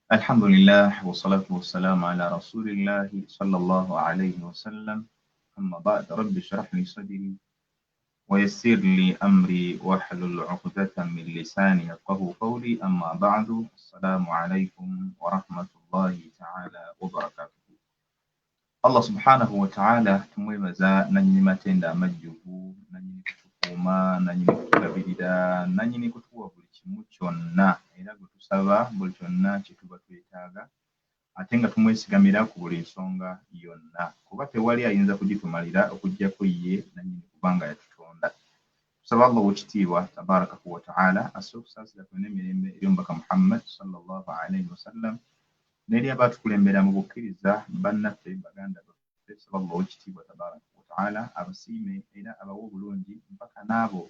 Alhamdulillah wassalatu wassalamu ala rasulillahi sallallahu alayhi wasallam, amma ba'd, rabbi shrah li sadri wa yassir li amri wahlul uqdatan min lisani yafqahu qawli, amma ba'du. Assalamu alaykum wa rahmatullahi ta'ala wa barakatuh. Allah subhanahu wa ta'ala tumwebaza nannyini matenda amajjuvu, nannyini kutukuuma, nannyini kutulabirira, nannyini kutuwa buli kimu kyonna, era gwe tusaba buli kyonna kye tuba twetaaga, ate nga tumwesigamira ku buli nsonga yonna, kuba tewali ayinza kugitumalira okuggyako ye nannyini kubanga yatutonda. Tusaba Allah ow'ekitiibwa tabarakahu wa ta'ala asse okusaasira kwe n'emirembe eri omubaka Muhammad sallallahu alaihi wasallam n'eri abaatukulembera mu bukkiriza bannaffe baganda baffe. Tusaba Allah ow'ekitiibwa tabarakahu wa ta'ala abasiime era abawe obulungi mpaka n'abo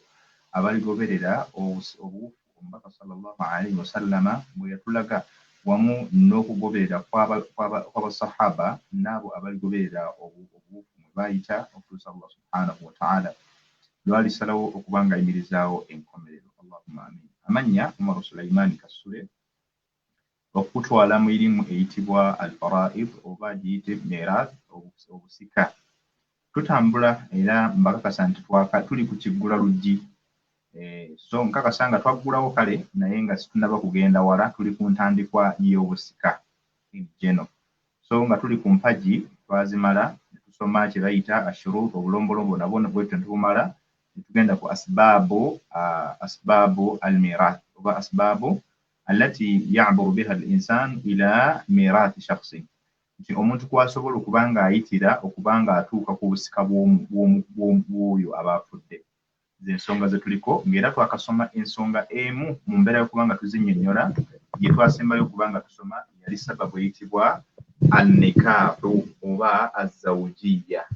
abaligoberera obuwufu omubaka sallallahu alaihi wasallama bwe yatulaga, wamu n'okugoberera kw'abasahaba n'abo abaligoberera obuwufu mwe bayita okutuusa Allah subhanahu wa ta'ala lwalisalawo okuba nga ayimirizaawo enkomerero. Allahumma amin. Amannya Umar Sulaiman Kasule, okutwala mu irimu eyitibwa al-faraid oba giyite mirath, obusika. Tutambula era mbakakasa nti tuli ku kiggula luggi. So nkakasa nga twaggulawo kale, naye nga situnaba kugenda wala, tuli ku ntandikwa y'obusika in general. So nga tuli ku mpagi twazimala, ne tusoma kye bayita ashurut, obulombolombo nabwo bwetyo ne tubumala, ne tugenda ku asbaabu al-mirath oba asbaabu allati ya'buru biha al-insan ila mirathi shakhsin, nti omuntu kwasobola okuba ng'ayitira okuba ng'atuuka ku busika bw'oyo aba afudde. Z'ensonga ze tuliko, ng'era twakasoma ensonga emu mu mbeera y'okuba nga tuzinnyonnyola. Gye twasembayo okuba nga tusoma yali sababu eyitibwa annikaahu oba azawujiya,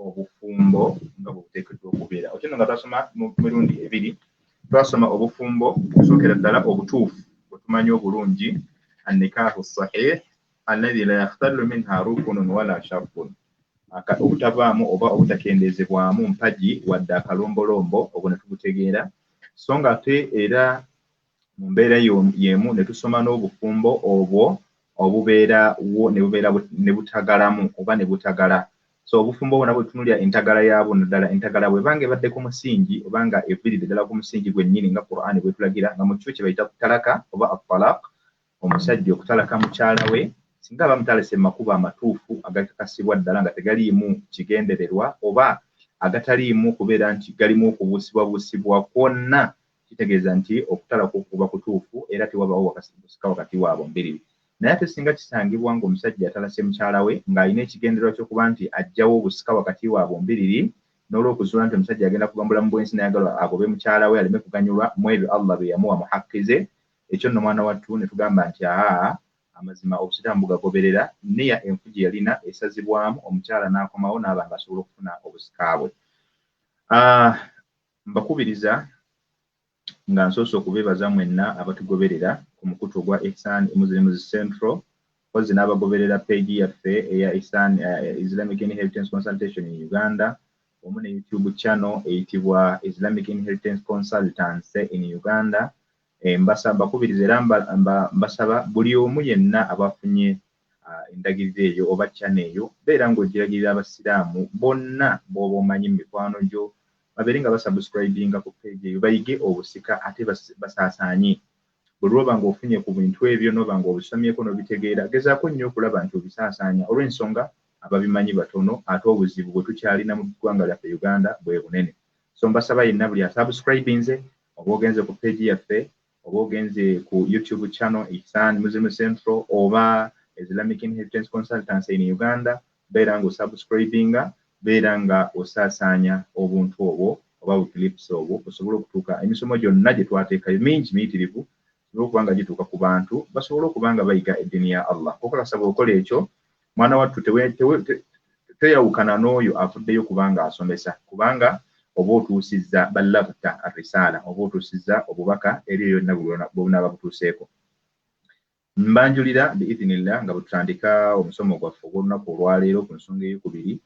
obufumbo nga bwe buteekeddwa okubeera. Otyo nno nga twasoma mu mirundi ebiri, twasoma obufumbo okusookera ddala obutuufu bwe tumanyi obulungi, annikaahu sahih alladhi la yakhtallu minha rukunun wala shartun, obutavaamu oba obutakendeezebwamu mpagi wadde akalombolombo, obwo ne tubutegeera. So nga ate era mu mbeera y'emu ne tusoma n'obufumbo obwo obubeerawo ne bubeera ne butagalamu oba ne butagala. So obufumbo obwo nabwo tutunuulira entagala yaabwo, naddala entagala bw'ebanga ebadde ku musingi oba nga eviiridde ddala ku musingi gwennyini nga Qur'ani bw'etulagira, nga mu kyo kye bayita talaka oba at-talaq, omusajja okutalaka mukyala we singa aba mutalese mu makubo amatuufu agakakasibwa ddala nga tegaliimu kigendererwa oba agataliimu kubeera nti galimu okubuusibwabuusibwa kwonna, kitegeeza nti okutalaka okuba kutuufu era tewabaawo busika wakati waabwe mbiriri. Naye ate singa kisangibwa ng'omusajja atalase mukyala we ng'alina ekigendererwa ky'okuba nti aggyawo obusika wakati waabwe mbiriri, n'olwokuzuula nti omusajja agenda kuva mu bulamu bw'ensi n'ayagala agobe mukyala we aleme kuganyulwa mu ebyo Allah bye yamuwa muhakkize, ekyo nno mwana wattu ne tugamba nti aa, amazima obusiraamu bugagoberera, niya enfu gye yalina esazibwamu, omukyala n'akomawo n'aba ng'asobola okufuna obusika bwe. Mbakubiriza nga nsoose okubeebaza mwenna abatugoberera ku mukutu ogwa Ihsan Muslims Central, kozzi n'abagoberera page yaffe eya Ihsan Islamic Inheritance Consultation in Uganda, wamu ne YouTube channel eyitibwa Islamic Inheritance Consultants in Uganda. Mbakubiriza era mbasaba buli omu yenna abafunye endagiriro eyo oba channel eyo, beera ng'ogiragirira abasiraamu bonna b'oba omanyi mu mikwano gyo, babeere nga basubscribinga ku page eyo, bayige obusika ate basaasaanye. Bwe lwoba ng'ofunye ku bintu ebyo n'oba ng'obisomyeko n'obitegeera, gezaako nnyo okulaba nti obisaasaanya, olw'ensonga ababimanyi batono, ate obuzibu bwe tukyalina mu ggwanga lyaffe Uganda bwe bunene. So mbasaba yenna buli asubscribinze oba ogenze ku page yaffe oba ogenze ku YouTube channel Ihsan Muslim Central oba Islamic Inheritance Consultancy in Uganda, beera ng'osubscribinga, beera nga osaasaanya obuntu obwo oba bu clips obwo, osobole okutuuka emisomo gyonna gye twateekayo mingi miyitirivu, osobole okuba nga gituuka ku bantu basobole okuba nga bayiga eddiini ya Allah. Okakasa bw'okola ekyo, mwana wattu, teyawukana n'oyo avuddeyo kubanga asomesa, kubanga oba otuusizza ballagta arrisaala, oba otuusizza obubaka eri yonna bwe bunaaba butuuseeko. Mbanjulira biithinillah nga bwe tutandika omusomo gwaffe ogw'olunaku olwaleero ku nsonga eyokubiri.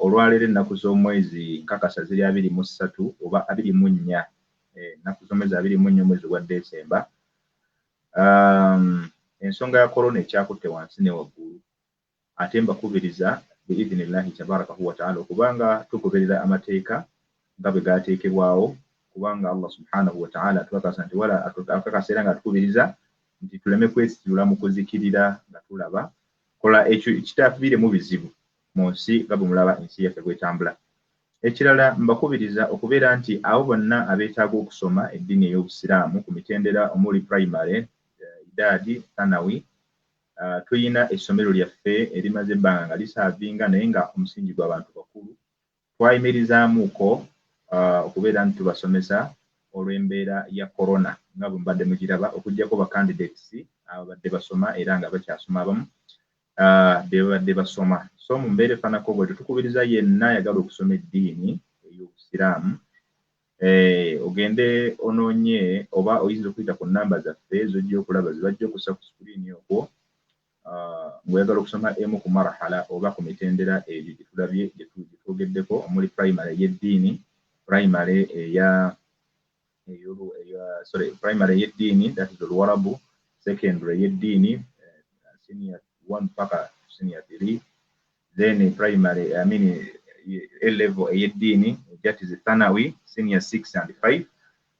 Olwaleero ennaku z'omwezi nkakasa ziri 23 oba 24, ennaku z'omwezi 24 omwezi ogwa Desemba. Ensonga ya korona ekyakutte wansi ne waggulu, ate mbakubiriza biidhinillahi tabarakahu wataala okubanga tugoberera amateeka nga bwe gateekebwawo, kubanga Allah subhanahu wataala atukakasa nti wala atukakasa era nga atukubiriza nti tuleme kwesitula mu kuzikirira nga tulaba kola ekyo kitafiiremu bizibu mu nsi nga bwe mulaba ensi yaffe bwetambula. Ekirala, mbakubiriza okubeera nti abo bonna abeetaaga okusoma eddiini ey'Obusiraamu ku mitendera omuli primary, idaadi, thanawi, tuyina essomero lyaffe erimaze ebbanga nga lisaavinga naye nga omusingi gw'abantu bakulu. Twayimirizaamuko okubeera nti tubasomesa olw'embeera ya korona nga bwe mubadde mugiraba, okuggyako ba candidates ababadde basoma era nga bakyasoma abamu be babadde basoma. So mu mbeera efaanako bwetyo, tukubiriza yenna ayagala okusoma eddiini ey'Obusiraamu, ogende onoonye oba oyinza okuyita ku nnamba zaffe z'ojja okulaba ze bajja okussa ku sikuriini okwo, ng'oyagala okusoma emu ku marhala oba ku mitendera egyo gye tulabye, gye twogeddeko, omuli primary ey'eddiini, primary eya, sorry, primary ey'eddiini, that is Oluwarabu, secondary ey'eddiini, senior 1 paka senior 3, then primary, I mean A level ey'eddiini, that is thanawi, senior 6 and 5.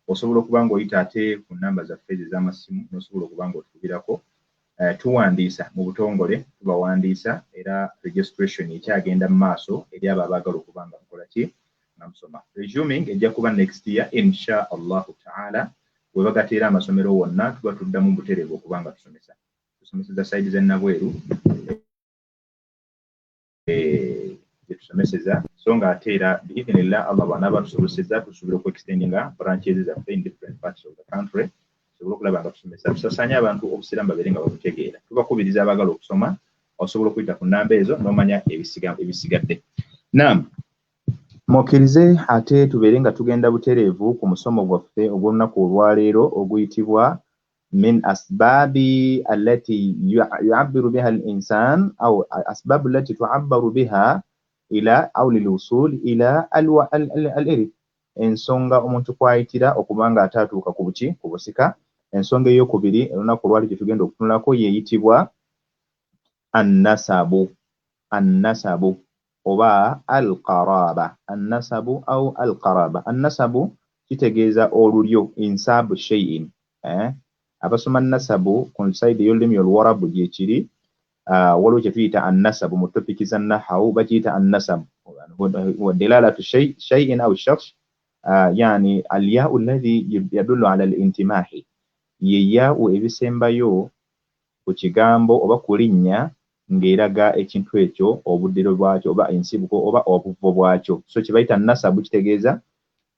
Osobola okuba ng'oyita ate ku nnamba zaffe ezo ez'amasimu n'osobola okuba ng'otukubirako. Tuwandiisa mu butongole, tubawandiisa, era registration ekyagenda mu maaso eri abo abaagala okuba nga mukola ki, nga musoma. Resuming ejja kuba next year insha Allahu taala. We bagateera amasomero wonna tuba tuddamu butereevu okuba nga tusomesa. Tusomeseza side z'e Nabweru gyetusomeseza, so nga ate era biidhinillah Allah bw'anaaba tusobosezza tusuubira okuextendinga branches zaffe in different parts of the country, tusobole okulaba nga tusomesa, tusasaanye abantu Obusiraamu babeere nga babutegeera. Tubakubiriza abaagala okusoma, osobola okuyita ku nnamba ezo n'omanya ebisigadde. Nam mukkirize ate tubeere nga tugenda butereevu ku musomo gwaffe ogw'olunaku olwaleero oguyitibwa min asbaabi allati yuabbiru biha al insan au asbaabu allati tuabbaru biha ila au lilwusul ila al irith, ensonga omuntu kwayitira okuba nga ate atuuka ku buki, ku busika. Ensonga eyokubiri olunaku olwali gye tugenda okutunulako yeeyitibwa annasabu, annasabu oba alqaraba, annasabu au alqaraba. Annasabu kitegeeza olulyo, insabu shay'in. Abasoma nasabu ku side ey'olulimi Oluwarabu gyekiri, waliwo kye tuyita annasabu mu topiki za nahawu, bakiyita annasabu huwa dilalatu shay'in au shakhs, yani alyau alladhi yadullu ala alintimahi, ye yau ebisembayo ku kigambo oba ku linnya ng'eraga ekintu ekyo obuddiro bwakyo oba ensibuko oba obuvo bwakyo. So kye bayita nasabu kitegeeza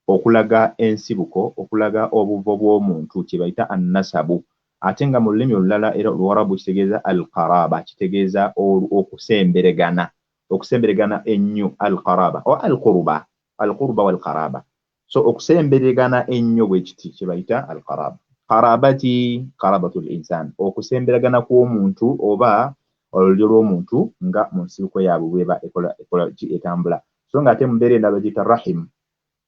okulaga ensibuko, okulaga obuvo bw'omuntu, kye bayita annasabu. Ate nga mu lulimi olulala era Oluwarabu kitegeeza alqaraba, kitegeeza okusemberegana, okusemberegana ennyo, alqaraba oba alquruba, alquruba walqaraba. So okusemberegana ennyo bwe kiti kye bayita alqaraba. Qarabati, qarabatu linsan, okusemberagana kw'omuntu oba olulyo lw'omuntu nga mu nsibuko yaabwe bweba ekola ki, etambula. So nga ate mu mbeera endala bagiyita rahim,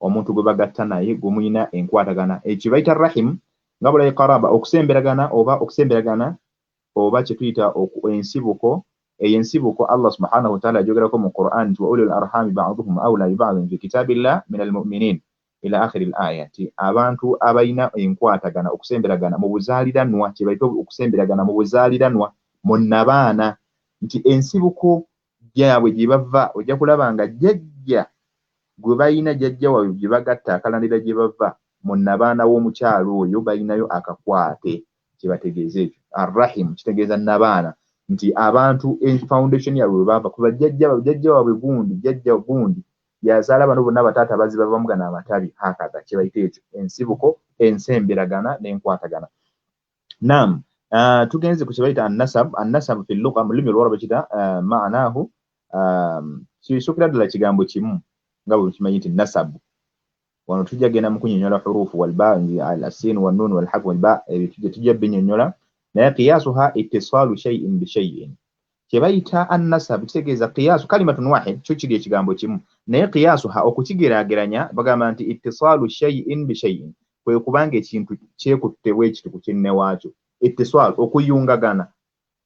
omuntu gwe bagatta naye gwe muyina enkwatagana, ekyo bayita rahim. Nga bulayi qaraba okusemberagana oba okusemberagana oba kye tuyita ensibuko. Eyo ensibuko Allah subhanahu wataala ajogerako mu Quran nti wa ulul arhami baduhum aula bibadin fi kitabillah min almuminin ila akhiri l aya, nti abantu abalina enkwatagana, okusemberagana mu buzaaliranwa, kye bayita okusemberagana mu buzaaliranwa mu nabaana, nti ensibuko gyabwe gye bava ojja kulaba nga jjajja gwe balina, jjajja waabwe gye bagatta akalandira gye bava mu nabaana w'omukyalo oyo balinayo akakwate. Kyebategeeza ekyo arrahim kitegeeza nabaana, nti abantu foundation yaabwe bwe bava ku bajjajja baabwe, jjajja waabwe gundi, jjajja gundi yazaala bano bonna, bataata bazi bavamu gano amatabi, hakadha. Kye bayita ekyo ensibuko, ensemberagana n'enkwatagana. Nam tugenze ku kye bayita annasab. Annasab fi lugha, mu lulimi Oluwarabu bakiyita maanahu, kisookera ddala kigambo kimu nga bwe kimanyi nti nasabu. Wano tujja genda mu kunnyonnyola hurufu walba, asin wannun walhaf walba, ebyo tujja binyonnyola, naye qiyasuha ittisalu shay'in bi shay'in. Kye bayita annasab kitegeeza qiyasu kalimatun wahid, kyo kiri ekigambo kimu, naye qiyasuha okukigeraageranya bagamba nti ittisalu shay'in bi shay'in, kwe kubanga ekintu kyekutte bwe kiti ku kinne waakyo. Ittisal, okuyungagana.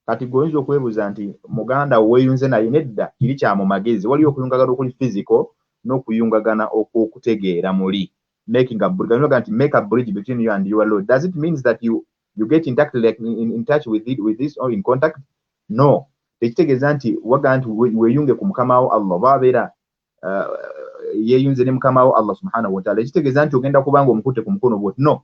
Kati gwe oyinza okwebuuza nti muganda wo weeyunze naye? Nedda, kiri kya mu magezi. Waliyo okuyungagana okuli physical n'okuyungagana okw'okutegeera muli. Making a bridge, nti make a bridge between you and your Lord, does it means that you get in touch, like in touch with it, with this or in contact? No, tekitegeeza nti waga nti weeyunge ku mukama wo Allah oba abeera yeeyunze ne mukama wo Allah subhanahu wataala, ekitegeeza nti ogenda kubanga omukutte ku mukono bwoti. No,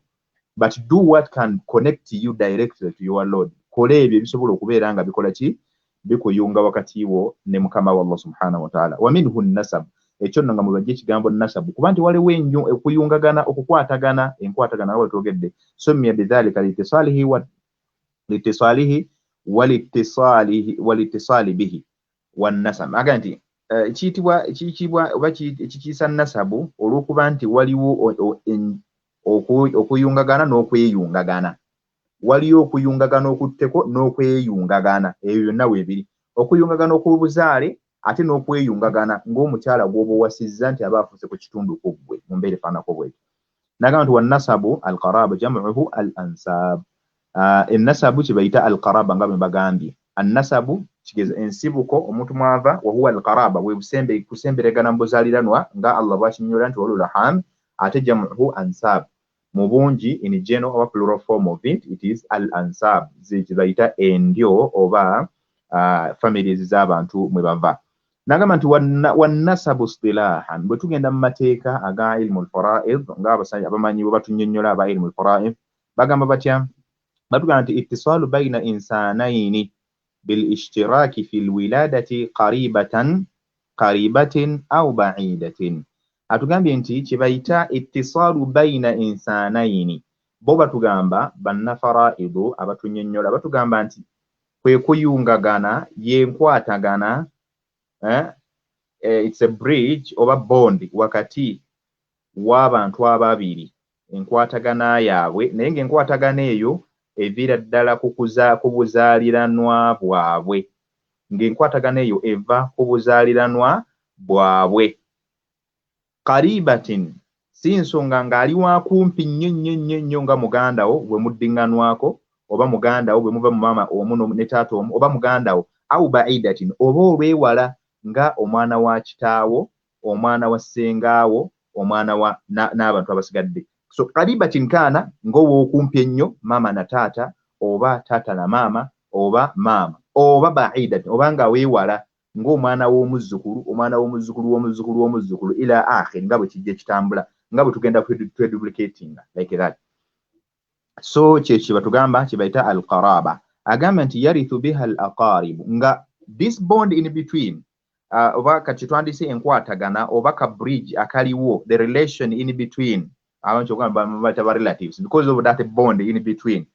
but do what can connect you directly to your Lord. Kola ebyo ebisobola okubeera nga bikola ki? Bikuyunga wakati wo ne mukama wa Allah subhanahu wataala. Wa minhu nasab, ekyo nno nga mubajja ekigambo nasabu, kuba nti waliwo enyo okuyungagana, okukwatagana, enkwatagana nga twogedde. Summiya bidhalika litisalihi wa litisalihi walitisali bihi wannasab. Aga nti kiyitibwa kiyitibwa oba kikiisa nasabu olw'okuba nti waliwo okuyungagana n'okweyungagana. Waliyo okuyungagana okutteko n'okweyungagana, ebyo byonna weebiri. Okuyungagana okw'obuzaale ate n'okweyungagana ng'omukyala gw'oba owasizza nti aba afuuse ku kitundu ku ggwe mu mbeera efaananako bwetyo. Nagamba nti wannasabu alqaraba jamuhu al ansab. Ennasabu kye bayita alqaraba, nga bwe bagambye annasabu kigeza ensibuko omuntu mwava. Wahuwa alqaraba, bwe busembe, kusemberegana mu buzaaliranwa, nga Allah bw'akinnyonnyola nti walulham. Ate jamuhu ansab mu bungi, in general oba plural form of it, it is al ansab, ze bayita endyo oba families z'abantu mwe bava. Nagamba nti wannasabu istilahan, bwe tugenda mu mateeka aga ilmu lfaraid, nga abamanyi bwe batunnyonnyola aba ilmu lfaraid, bagamba batya? Batugamba nti ittisalu baina insanaini bilishtiraki fi lwiladati qaribatan qaribatin au baidatin. Atugambye nti kye bayita ittisaalu baina insanaini, bo batugamba bannafaraidu abatunnyonnyola, batugamba nti kwe kuyungagana, yenkwatagana, it's a bridge oba bond wakati w'abantu ababiri, enkwatagana yaabwe, naye ng'enkwatagana eyo eviira ddala ku buzaaliranwa bwabwe, ng'enkwatagana eyo eva ku buzaaliranwa bwabwe. Qaribatin, si nsonga ng'ali wakumpi nnyo nnyo nnyo nnyo, nga muganda wo bwe muddiŋŋanwako, oba muganda wo bwe muva mu maama omu ne taata omu, oba muganda wo, au baidatin, oba olwewala, nga omwana wa kitaawo, omwana wa ssengaawo, omwana wa n'abantu abasigadde. So qaribatin kaana ng'owookumpi ennyo, maama na taata, oba taata na maama, oba maama, oba baidatin, oba nga weewala, ng'omwana w'omuzzukulu, omwana w'omuzzukulu w'omuzzukulu w'omuzzukulu, ila akhiri, nga bwe kijja kitambula, nga bwe tugenda tweduplicatinga like that. So kyekyo batugamba kye bayita alqaraba. Agamba nti yarithu biha al aqaribu, nga this bond in between, oba kati twandise enkwatagana oba ka bridge akaliwo, the relation in between abantu bayita ba relatives, because of that bond in between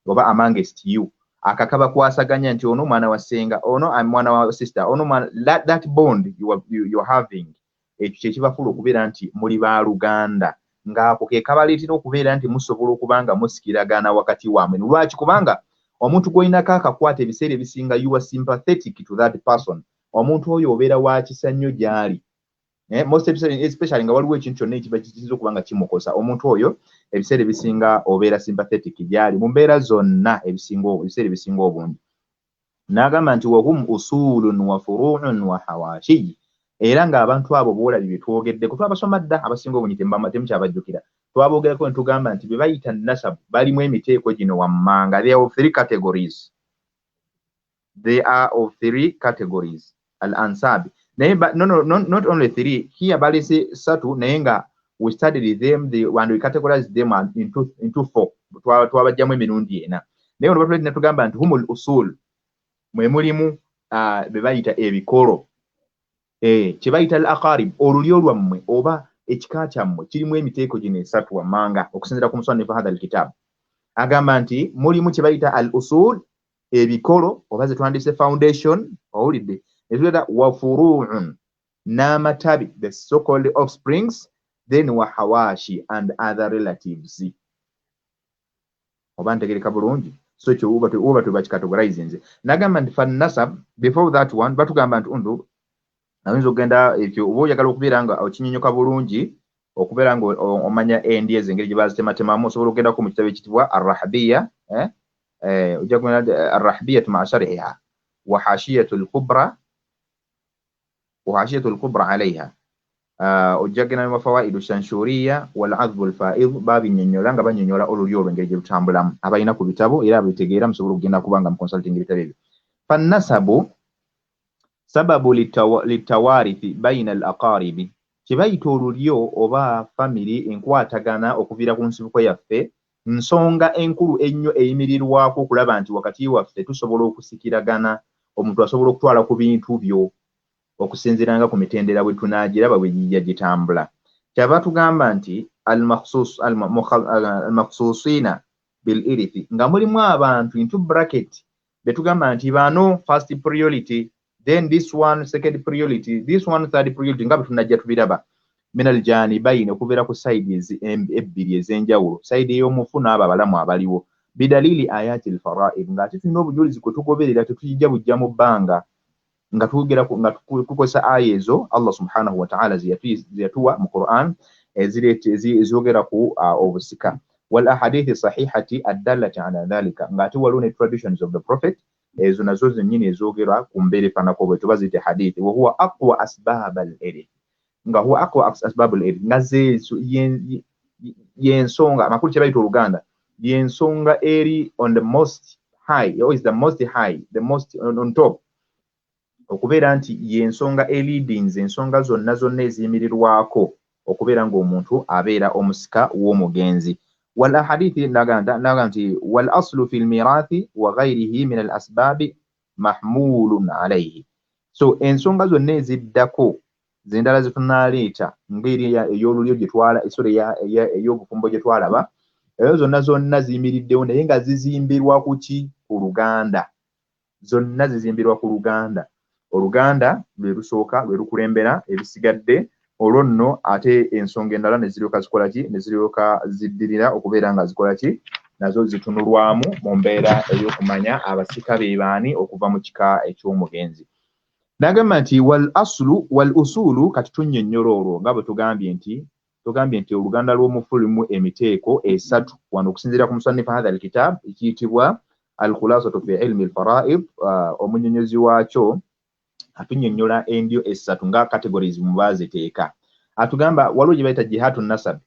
oba amongst you, akakabakwasaganya nti ono mwana wa ssenga, ono mwana wa sister, ono mwana, that bond you are having, ekyo kyekibafuula okubeera nti muli baluganda, ng'ako ke kabaleetera okubeera nti musobola okuba nga musikiragana wakati wammwe. Lwaki? Kubanga omuntu gw'olinako akakwata, ebiseera ebisinga you are sympathetic to that person. Omuntu oyo obeera wa kisa nnyo gy'ali, most especially nga waliwo ekintu kyonna ekiba kiyinza okuba nga kimukosa omuntu oyo, ebiseera ebisinga obeera sympathetic gy'ali mu mbeera zonna, ebiseera ebisinga obungi. N'agamba nti wahum usulun wa furuun wa hawashiyi, era ng'abantu abo boolabye bye twogeddeko, twabasoma dda, abasinga obungi temukyabajjukira, twaboogerako ne tugamba nti be bayita nasabu balimu emiteeko gino wammanga. They are of three categories, they are of three categories, al ansabi. Naye no, not only three here, balese satu, naye nga we studied them and we categorized them into four. Twabajjamu emirundi ena, naye ono batulete ne tugamba nti humul usul, mwe mulimu be bayita ebikolo, kye bayita al aqarib, olulyo lwammwe oba ekika kyammwe kirimu emiteeko gino esatu wammanga, okusinziira ku musanifu hadha alkitabu. Agamba nti mulimu kye bayita al usul, ebikolo oba ze twandise foundation, owulidde? Netuleta wa furuun, n'amatabi, the so called offsprings, then wa hawashi and other relatives. Oba ntegereka bulungi? So ekyo uba tubakicategorizinze. Nagamba nti fannasab, before that one, batugamba nti undu ayinza okugenda ekyo oba oyagala okubeera nga okinyonyoka bulungi, okubeera nga omanya endi ezo engeri gye bazitematemamu, osobola okugendako mu kitabo ekitibwa Arrahabiya, eh? Ojja kumanya arrahbiyatu maa sharhiha wa hashiyatu lkubra wa hashiyatu lkubra alaiha. Ojja kugenda mu mafawaidu shanshuriya wal adhbu lfaid, babinnyonnyola nga bannyonnyola olulyo olwo engeri gye lutambulamu. Abalina ku bitabo era abitegeera musobola okugenda kubanga mu consulting ebitabo ebyo. Fannasabu sababu litawarithi baina al aqaribi, kye bayita olulyo oba family enkwatagana okuviira ku nsibuko yaffe, nsonga enkulu ennyo eyimirirwako okulaba nti wakati waffe tusobola okusikiragana, omuntu asobola okutwala ku bintu byo okusinziira nga ku mitendera bwe tunaagiraba bwe gijja gitambula. Kyava tugamba nti almakhsusiina bil irithi, nga mulimu abantu into bracket betugamba nti bano first priority, then this one second priority, this one third priority, nga bwe tunajja tubiraba. Min aljanibaini, okubeera ku sides ebbiri ez'enjawulo, side ey'omufu n'abo abalamu abaliwo, bidalili ayati lfaraid, ng'ate tulina obujulizi kwe tugoberera, tetujja bujja mu bbanga, nga twogera nga tukozesa aya ezo Allah subhanahu wataala zeyatuwa mu Quran ezogera ku obusika, wal ahadithi sahihati addallati ala dhalika, ng'ate waliwo ne traditions of the Prophet, ezo nazo zennyini ezogera ku mbeera efaanako bwe tuba ziyite hadithi. Wa huwa aqwa asbab al irith, nga huwa aqwa asbab al irith, nga zeezo yensonga amakulu kye bayita oluganda yensonga eri on the most high, or is the most high, the most on top, okubeera nti yensonga eleadings ensonga zonna zonna eziyimirirwako okubeera ng'omuntu abeera omusika w'omugenzi. Wal ahadithi naga nti wal aslu fi lmirathi wa ghairihi min al asbabi mahmulun alaihi. So ensonga zonna eziddako zendala zetunaaleeta ngeri ey'olulyo gyetwala, sorry, ey'obufumbo gye twalaba, ezo zonna zonna ziyimiriddewo, naye nga zizimbirwa ku ki? Ku luganda. Zonna zizimbirwa ku luganda. Oluganda lwe lusooka, lwe lukulembera ebisigadde. Olwo nno ate ensonga endala ne ziryoka zikola ki? Ne ziryoka ziddirira okubeera nga zikola ki? Nazo zitunulwamu mu mbeera ey'okumanya abasika be baani okuva mu kika eky'omugenzi. N'agamba nti wal aslu wal usulu. Kati tunnyonnyola olwo nga bwe tugambye nti oluganda lw'omufu lulimu emiteeko esatu wano okusinziira ku musannifu hadha alkitab ekiyitibwa Alkhulasatu fi ilmi alfaraid. Omunnyonnyozi waakyo atunnyonnyola endyo essatu nga categories mu baaziteeka. Atugamba waliwo gye bayita jihatu nasab.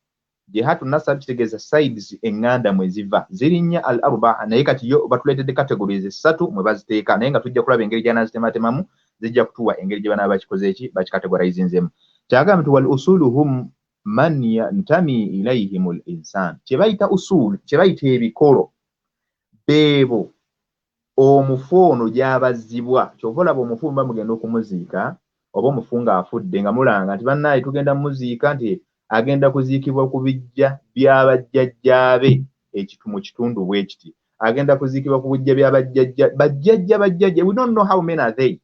Jihatu nasab kitegeeza sides eŋŋanda mwe ziva, zirinnya al arbaa, naye kati yo batuleetedde categories essatu mwe baziteeka, naye nga tujja kulaba engeri gy'anaazitematemamu, zijja kutuwa engeri gye banaaba bakikoze eki bakikategorizinzemu. Kyagamba nti wal usulu hum man yantami ilayhim l insan, kye bayita usul, kye bayita ebikolo, beebo omufu ono gy'abazzibwa. Kyova olaba omufu muba mugenda okumuziika oba omufu ng'afudde nga mulanga nti bannaaye tugenda mumuziika, nti agenda kuziikibwa ku bijja by'abajjajjaabe ekitu mu kitundu bwe kiti, agenda kuziikibwa ku bijja by'abajjajja bajjajja bajjajja. We don't know how many are they,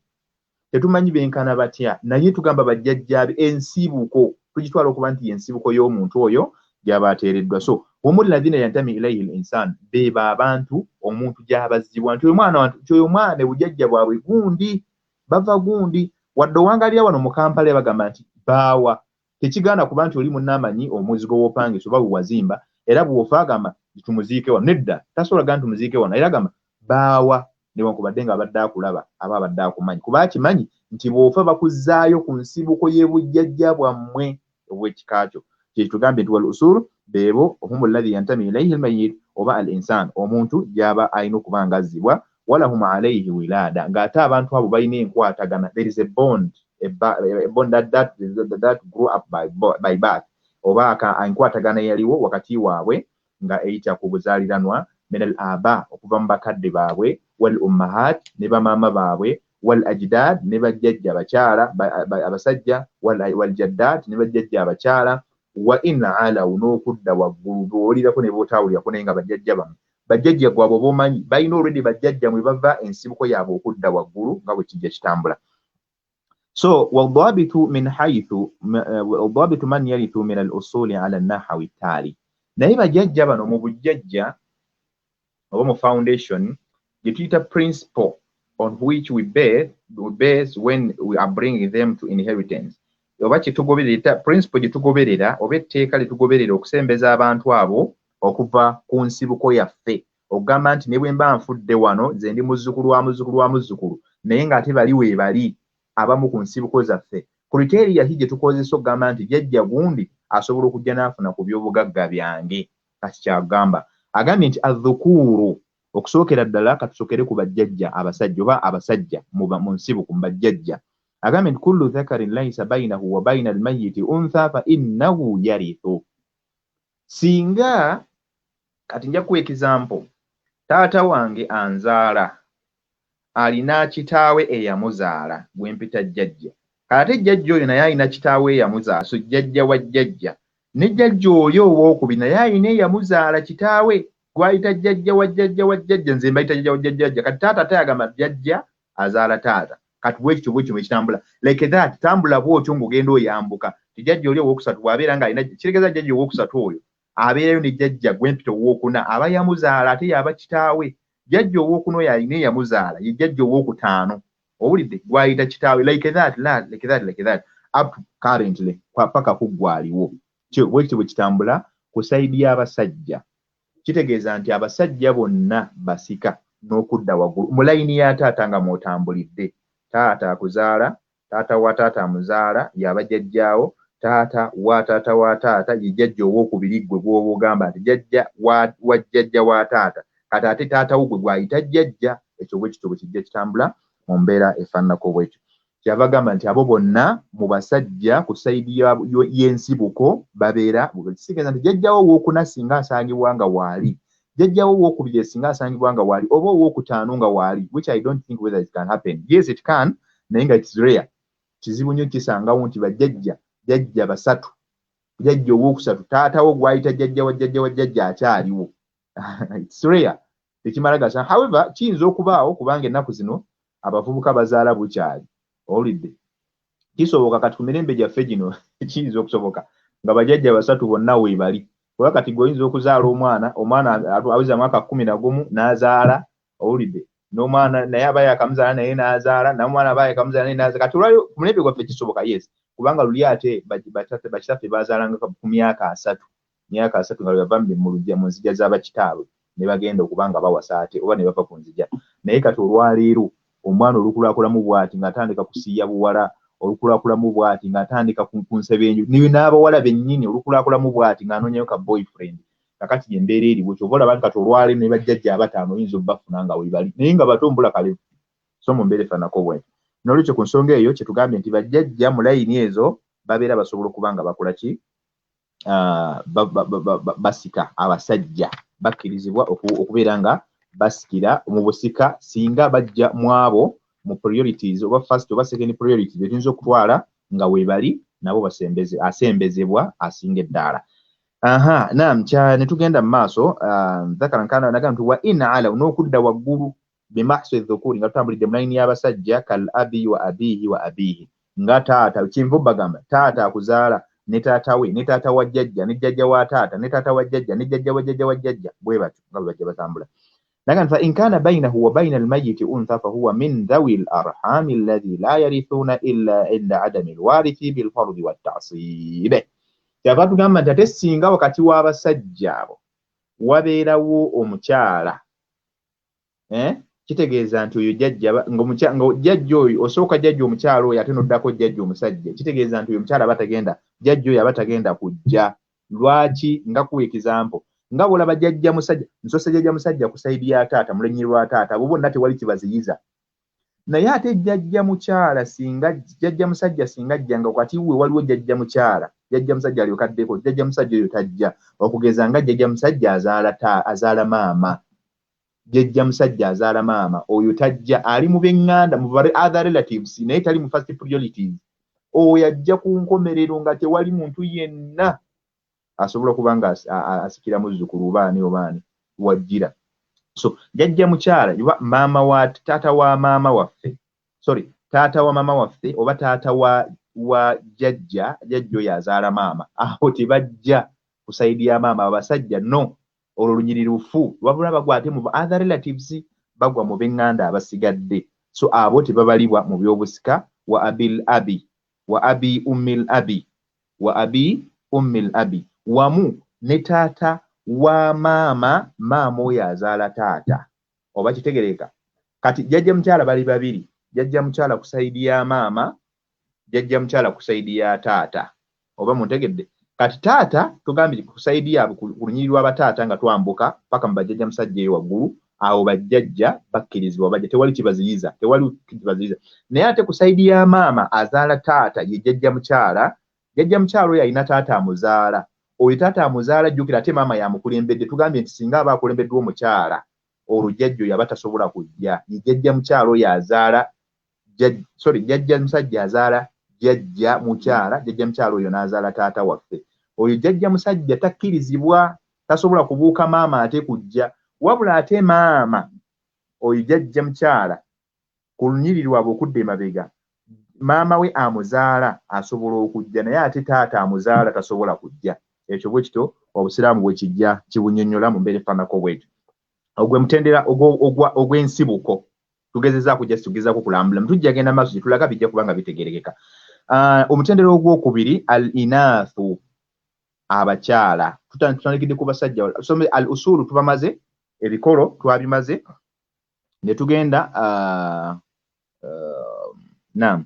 tetumanyi benkana batya, naye tugamba bajjajjaabe. Ensibuko tugitwala okuba nti yensibuko y'omuntu oyo gy'aba ateereddwa. So humu alladhina yantami ilaihi l insan, beeba abantu omuntu gy'abazzibwa nti oyo mwana, nti oyo mwana bujjajja bwabwe gundi, bava gundi. Wadde owangalira wano mu Kampala bagamba nti baawa, tekigaana kuba nti oli munnaamanyi omuzigo w'opangisa oba bwe wazimba, era bw'ofa agamba nti tumuziike wano. Nedda, tasobola gaa nti tumuziike wano, era agamba baawa, newankubadde nga abadde akulaba aba abadde akumanyi, kuba akimanyi nti bw'ofa bakuzzaayo ku nsibuko y'ebujjajja bwammwe obw'ekika kyo. Kyekitugambye nti wal usul beebo humu alladhi yantami ilaihi almayit oba al insan, omuntu gy'aba alina okuba nga azzibwa. Walahum alaihi wilada, ng'ate abantu abo balina enkwatagana, there is a bond, a bond that grew up by birth, oba enkwatagana eyaliwo wakati waabwe nga eyita ku buzaaliranwa, min al aba, okuva mu bakadde baabwe, wal ummahat, ne bamaama baabwe, wal ajdad, ne bajjajja abakyala abasajja, wal jaddat, ne bajjajja abakyala, wa in alaw, n'okudda waggulu bw'owulirako ne bw'otaawulirako, naye nga bajjajja bammwe, bajjajja gwabwe oba omanyi balina olwedde bajjajja mwe bava, ensibuko yaabwe okudda waggulu nga bwe kijja kitambula. So wadabitu min haythu wadabitu man yarithu min al usuli ala nahawi taali. Naye bajjajja bano mu bujjajja oba mu foundation gye tuyita principle on which we base when we are bringing them to inheritance, oba kyetugoberera, principle gye tugoberera oba etteeka lye tugoberera okusembeza abantu abo okuva ku nsibuko yaffe. Okugamba nti ne bwe mba nfudde wano nze ndi muzzukulu wa muzzukulu wa muzzukulu, naye ng'ate bali weebali abamu ku nsibuko zaffe, criteria ki gye tukozesa okugamba nti jjajja gundi asobola okujja n'afuna ku byobugagga byange? Kati kyagamba, agambye nti adhukuuru, okusookera ddala katusookere ku bajjajja abasajja oba abasajja mu nsibuko mu bajjajja. Agambye nti kullu dhakarin laisa bainahu wa baina almayiti untha fa innahu yarithu. Singa kati nja kuwa example, taata wange anzaala alina kitaawe eyamuzaala gwe mpita jjajja. Ate jjajja oyo naye alina kitaawe eyamuzaala, so jjajja wa jjajja. Ne jjajja oyo owookubiri naye alina eyamuzaala kitaawe gwayita jjajja wa jjajja wa jjajja, nze mbayita jjajja wa jjajja. Kati taata ate agamba jjajja azaala taata. Kati bwekityo bwekityo bwe kitambula like that, tambula bw'otyo ng'ogenda oyambuka. Ti jjajja oli owookusatu bw'abeera ng'alina, kitegeeza jjajja owookusatu oyo abeerayo ne jjajja gwempita owookuna aba yamuzaala ate yaba kitaawe. Jjajja owookuna oyo alina eyamuzaala ye jjajja owookutaano, owulidde, gwayita kitaawe. Like that, like that, like that, up to currently paka kuggwaliwo. Bwekityo bwe kitambula ku side y'abasajja. Kitegeeza nti abasajja bonna basika n'okudda waggulu mu layini ya taata nga mw'otambulidde. Taata akuzaala, taata wa taata amuzaala yaba jjajjaawo, taata wa taata wa taata ye jjajja owookubiri ggwe gw'oba ogamba nti jjajja wa jjajja wa taata. Kati ate taata wo gwe gwayita jjajja. Ekyo bwe kityo bwe kijja kitambula mu mbeera efaananako bwekyo. Kyava agamba nti abo bonna mu basajja ku side y'ensibuko babeera. Kitegeeza nti jjajjawo owookuna singa asangibwa nga waali, jjajjawo owookubiri singa asangibwa nga waali, oba owookutaano nga waali, which I don't think whether it can happen. Yes, it can, naye nga it's rare, kizibu nnyo kisangawo nti bajjajja jjajja basatu, jjajja owookusatu taatawo gwayita jjajja wa jjajja wa jjajja akyaliwo. It's rare, tekimala gasa. However, kiyinza okubaawo kubanga ennaku zino abavubuka bazaala bukyali, owulidde, kisoboka. Kati ku mirembe gyaffe gino kiyinza okusoboka nga bajjajja basatu bonna weebali, kuba kati gwe oyinza okuzaala omwana, omwana aweza mwaka 11 n'azaala, owulidde, n'omwana naye aba yakamuzaala naye n'azaala, n'omwana aba yakamuzaala naye n'azaala. Kati olwayo ku mulembe gwaffe kisoboka, yes, kubanga luli ate bakitaffe baazaalanga ku myaka 30, myaka 30 nga bwe bava mu nzija z'abakitaabwe ne bagenda okuba nga bawasa ate oba ne bava ku nzija. Naye kati olwaleero omwana olukulakulamu bw'ati ng'atandika kusiiya buwala, olukulakulamu bw'ati ng'atandika ku nsebenju n'abawala bennyini, olukulakulamu bw'ati ng'anoonyayo ka boyfriend. Kakati embeera eriwo kyova olaba nti kati olwaleero ne bajjajja abataano oyinza obbafuna nga webali, naye nga bato mbula kalevu. So mu mbeera efaananako bw'etyo. N'olwekyo ku nsonga eyo kyetugambye nti bajjajja mu layini ezo babeera basobola okuba nga bakola ki? Basika. Abasajja bakkirizibwa okubeera nga basikira mu busika singa bajja mu abo mu priorities oba first oba second priorities betuyinza okutwala nga weebali nabo basembeze, asembezebwa asinga eddaala. Aha, naam, kya ne tugenda mu maaso. Dhakara nkana nagamba nti wa in ala n'okudda waggulu bimahsi dhukuri nga tutambulidde mu layini y'abasajja, kal abi wa abihi wa abihi, nga taata. Kinva bagamba taata akuzaala ne taata we ne taata wa jjajja ne jjajja wa taata ne taata wa jjajja ne jjajja wa jjajja wa jjajja, bwe batyo nga bwe bajja batambula. Nagamba fa in kana bainahu wa baina almayiti untha fahuwa min dhawi al-arhami alladhi la yarithuna illa inda adami alwarithi bilfardi wattasib. Kyava tugamba nti ate singa wakati w'abasajja abo wabeerawo omukyala, kitegeeza nti oyo jjajja nga jjajja oyo osooka jjajja omukyala oyo ate n'oddako jjajja omusajja, kitegeeza nti oyo omukyala aba tagenda, jjajja oyo aba tagenda kujja. Lwaki? Nga kuwa example, nga bw'olaba jjajja musajja, nsoose jjajja musajja ku side ya taata, mu lunyiriri lwa taata, abo bonna tewali kibaziyiza. Naye ate jjajja mukyala singa jjajja musajja singa ajja nga wakati we waliwo jjajja mukyala, jjajja musajja alyoka addeko, jjajja musajja oyo tajja. Okugeza nga jjajja musajja azaala azaala maama, jjajja musajja azaala maama oyo tajja, ali mu b'eŋŋanda, mu other relatives, naye tali mu first priorities. Oyo ajja ku nkomerero nga tewali muntu yenna asobola okuba nga asikira muzzukulu oba ani oba ani wajjira. So jjajja mukyala oba maama wa taata wa maama waffe, sorry, taata wa maama waffe oba taata wa jjajja, jjajja oyo azaala maama, abo tebajja ku side ya maama abasajja, no, olwo lunyiriri lufu, wabula bagwa ate mu other relatives, bagwa mu b'eŋŋanda abasigadde. So abo tebabalibwa mu byobusika. Wa abil abi wa abi ummil abi wa abi ummil abi, wamu ne taata wa maama, maama oyo azaala taata. Oba kitegereka? Kati jjajja mukyala bali babiri, jjajja mukyala ku sayidi ya maama, jjajja mukyala ku sayidi ya taata. Oba muntegedde? Kati taata tugambye ku sayidi yaabwe, ku lunyiriri lw'abataata nga twambuka paka mu bajjajja musajja eyo waggulu, awo bajjajja bakkirizibwa bajja, tewali kibaziyiza, tewali kibaziyiza. Naye ate ku sayidi ya maama azaala taata ye jjajja mukyala. Jjajja mukyala oyo alina taata amuzaala. Oyo taata amuzaala, jjukira ate maama yamukulembedde. Tugambye nti singa aba akulembeddwa omukyala, olwo jjajja oyo aba tasobola kujja. Ye jjajja mukyala oyo azaala, sorry, jjajja musajja azaala jjajja mukyala, jjajja mukyala oyo n'azaala taata waffe. Oyo jjajja musajja takkirizibwa, tasobola kubuuka maama ate kujja. Wabula ate maama oyo jjajja mukyala ku lunyiriri lwabwe okudda emabega, maama we amuzaala asobola okujja, naye ate taata amuzaala tasobola kujja. Ekyo bwe kityo obusiraamu bwe kijja kibunyonnyola mu mbeera efaananako bwetyo. Ogwe mutendera ogw'ensibuko tugezezaako, just tugezaako kulambula, tujja genda maaso gye tulaga bijja kuba nga bitegerekeka. Omutendera ogwokubiri, al inathu, abakyala. Tutandikidde ku basajja, al usulu tubamaze, ebikolo twabimaze, ne tugenda nam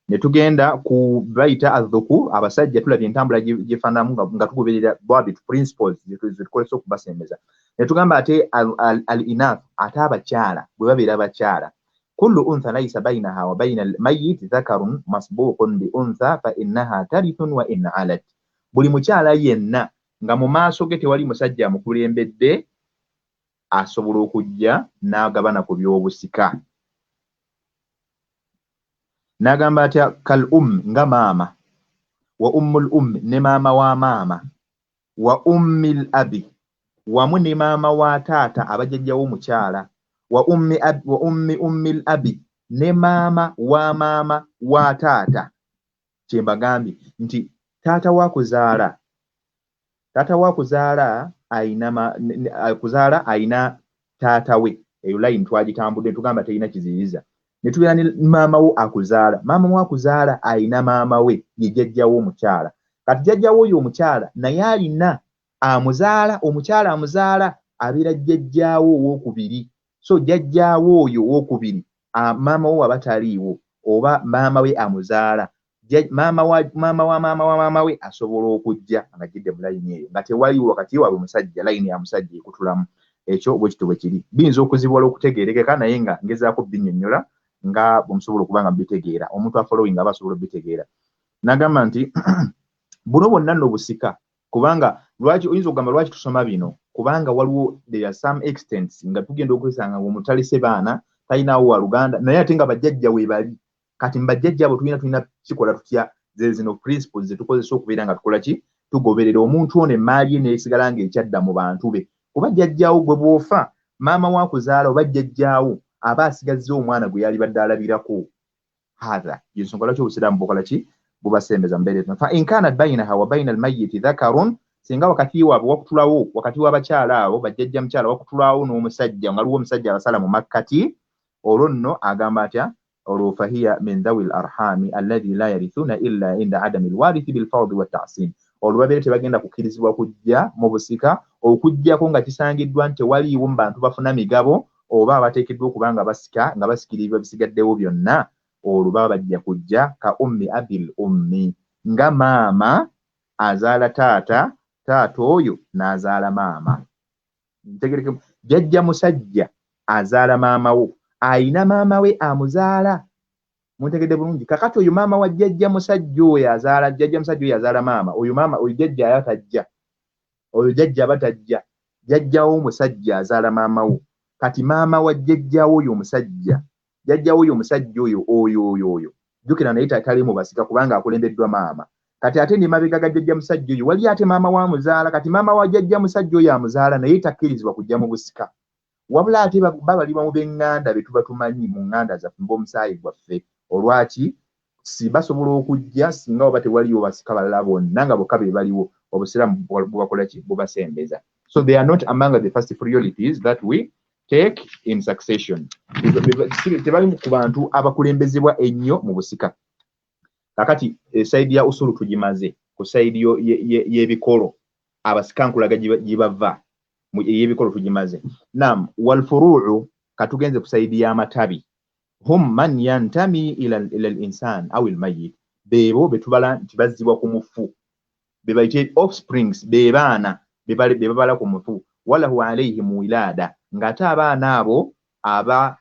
ne tugenda ku bayita adhukur, abasajja. Tulabye entambula gyefaanamu nga tugoberera dhabit, principles zetukozesa okubasembeza. Ne tugamba ate al inath, ate abakyala bwe babeera abakyala, kullu untha laisa bainaha wa baina almayit dhakarun masbuqun bi untha fa innaha tarithun wa in alat. Buli mukyala yenna nga mu maaso ge tewali musajja amukulembedde asobola okujja n'agabana ku by'obusika. N'agamba atya? Kal um, nga maama, wa ummul ummi, ne maama wa maama, wa ummil abi, wamu ne maama wa taata, abajjajjawo omukyala, wa ummi abi, wa ummi ummil abi, ne maama wa maama wa taata. Kyembagambye nti taata wa kuzaala, taata wa kuzaala ayina kuzaala, ayina taata we. Eyo line twagitambudde, tugamba terina kiziyiza. Ne tubeera ne maama wo akuzaala, maama wo akuzaala ayina maama we, ye jjajjawo omukyala. Kati jjajjawo oyo omukyala naye alina amuzaala, omukyala amuzaala abeera jjajjaawo owookubiri. So jjajjaawo oyo owookubiri, maama wo aba taliiwo oba maama we amuzaala, maama wa maama wa maama wa maama we asobola okujja nga gidde mu layini eyo nga tewaliwo wakati waabwe musajja, layini ya musajja ekutulamu. Ekyo bwe kityo bwe kiri. Biyinza okuzibuwala okutegeerekeka, naye nga ngezaako binnyonnyola nga bwemusobola okuba nga mubitegeera. Omuntu afollowing aba asobola obitegeera. N'agamba nti buno bwonna nno busika, kubanga lwaki oyinza okugamba lwaki tusoma bino? Kubanga waliwo, there are some extents nga tugenda okwesanga nga omuntu talese baana, talinaawo waluganda, naye ate nga bajjajja we bali. Kati mubajjajja abo tulina kikola tutya? Ze zino principles zetukozesa okubeera nga tukola ki? Tugoberera omuntu ono, emaali ye neesigala ng'ekyadda mu bantu be. Kuba jjajjaawo gwe bw'ofa, maama wa kuzaala oba jjajjaawo aba asigazza omwana gwe yalibadde alabirako. Hatha yensonga lwaki obusiraamu bukola ki? Bubasembeza mbeera eno. Fa in kanat bainaha wa baina almayiti dhakarun, singa wakati waabwe wakutulawo, wakati w'abakyala abo bajjajja mukyala wakutulawo n'omusajja, nga waliwo omusajja abasala mu makkati, olwo nno agamba atya? Olwo fahiya min dhawi l arhami alladhi la yarithuna illa inda adami lwarithi bilfardi wattasin. Olwo babeera tebagenda kukkirizibwa kujja mu busika okuggyako nga kisangiddwa nti tewaliiwo mu bantu bafuna migabo oba abateekeddwa okuba nga basika, nga basikirirwa bisigaddewo byonna, olwo baba bajja kujja. Ka ummi abil ummi, nga maama azaala taata, taata oyo n'azaala maama. Ntegereke, jjajja musajja azaala maama wo ayina maama we amuzaala. Muntegedde bulungi? Kakati oyo maama wa jjajja musajja oyo azaala jjajja musajja oyo azaala maama oyo, maama oyo jjajja aba tajja, oyo jjajja aba tajja. Jjajjawo omusajja azaala maama wo. Kati maama wa jjajjawo oyo omusajja, jjajjawo oyo omusajja oyo oyo oyo oyo, jjukira naye tali mu basika kubanga akulembeddwa maama. Kati ate ne mabega ga jjajja musajja oyo wali ate maama wa muzaala. Kati maama wa jjajja musajja oyo amuzaala naye takkirizibwa kujja mu busika, wabula ate babalibwa mu b'eŋŋanda be tuba tumanyi mu ŋŋanda zaffe, b'omusaayi gwaffe. Olwaki si basobola okujja? Singa oba tewaliwo basika balala bonna, nga bokka be baliwo, obusiraamu bubakola ki? Bubasembeza. So they are not among the first priorities that we take in succession. Tebali ku bantu abakulembezebwa ennyo mu busika. Kakati esayidi ya usulu tugimaze. Ku sayidi y'ebikolo, Abasika nkulaga gye bava ey'ebikolo tugimaze. Nam walfuruu, katugenze ku sayidi y'amatabi. Hum man yantami ila al-insan aw al-mayyit, beebo betubala nti bazzibwa ku mufu, be bayite offsprings, be baana be babala ku mufu. Walahu alayhim wilada, ng'ate abaana abo aba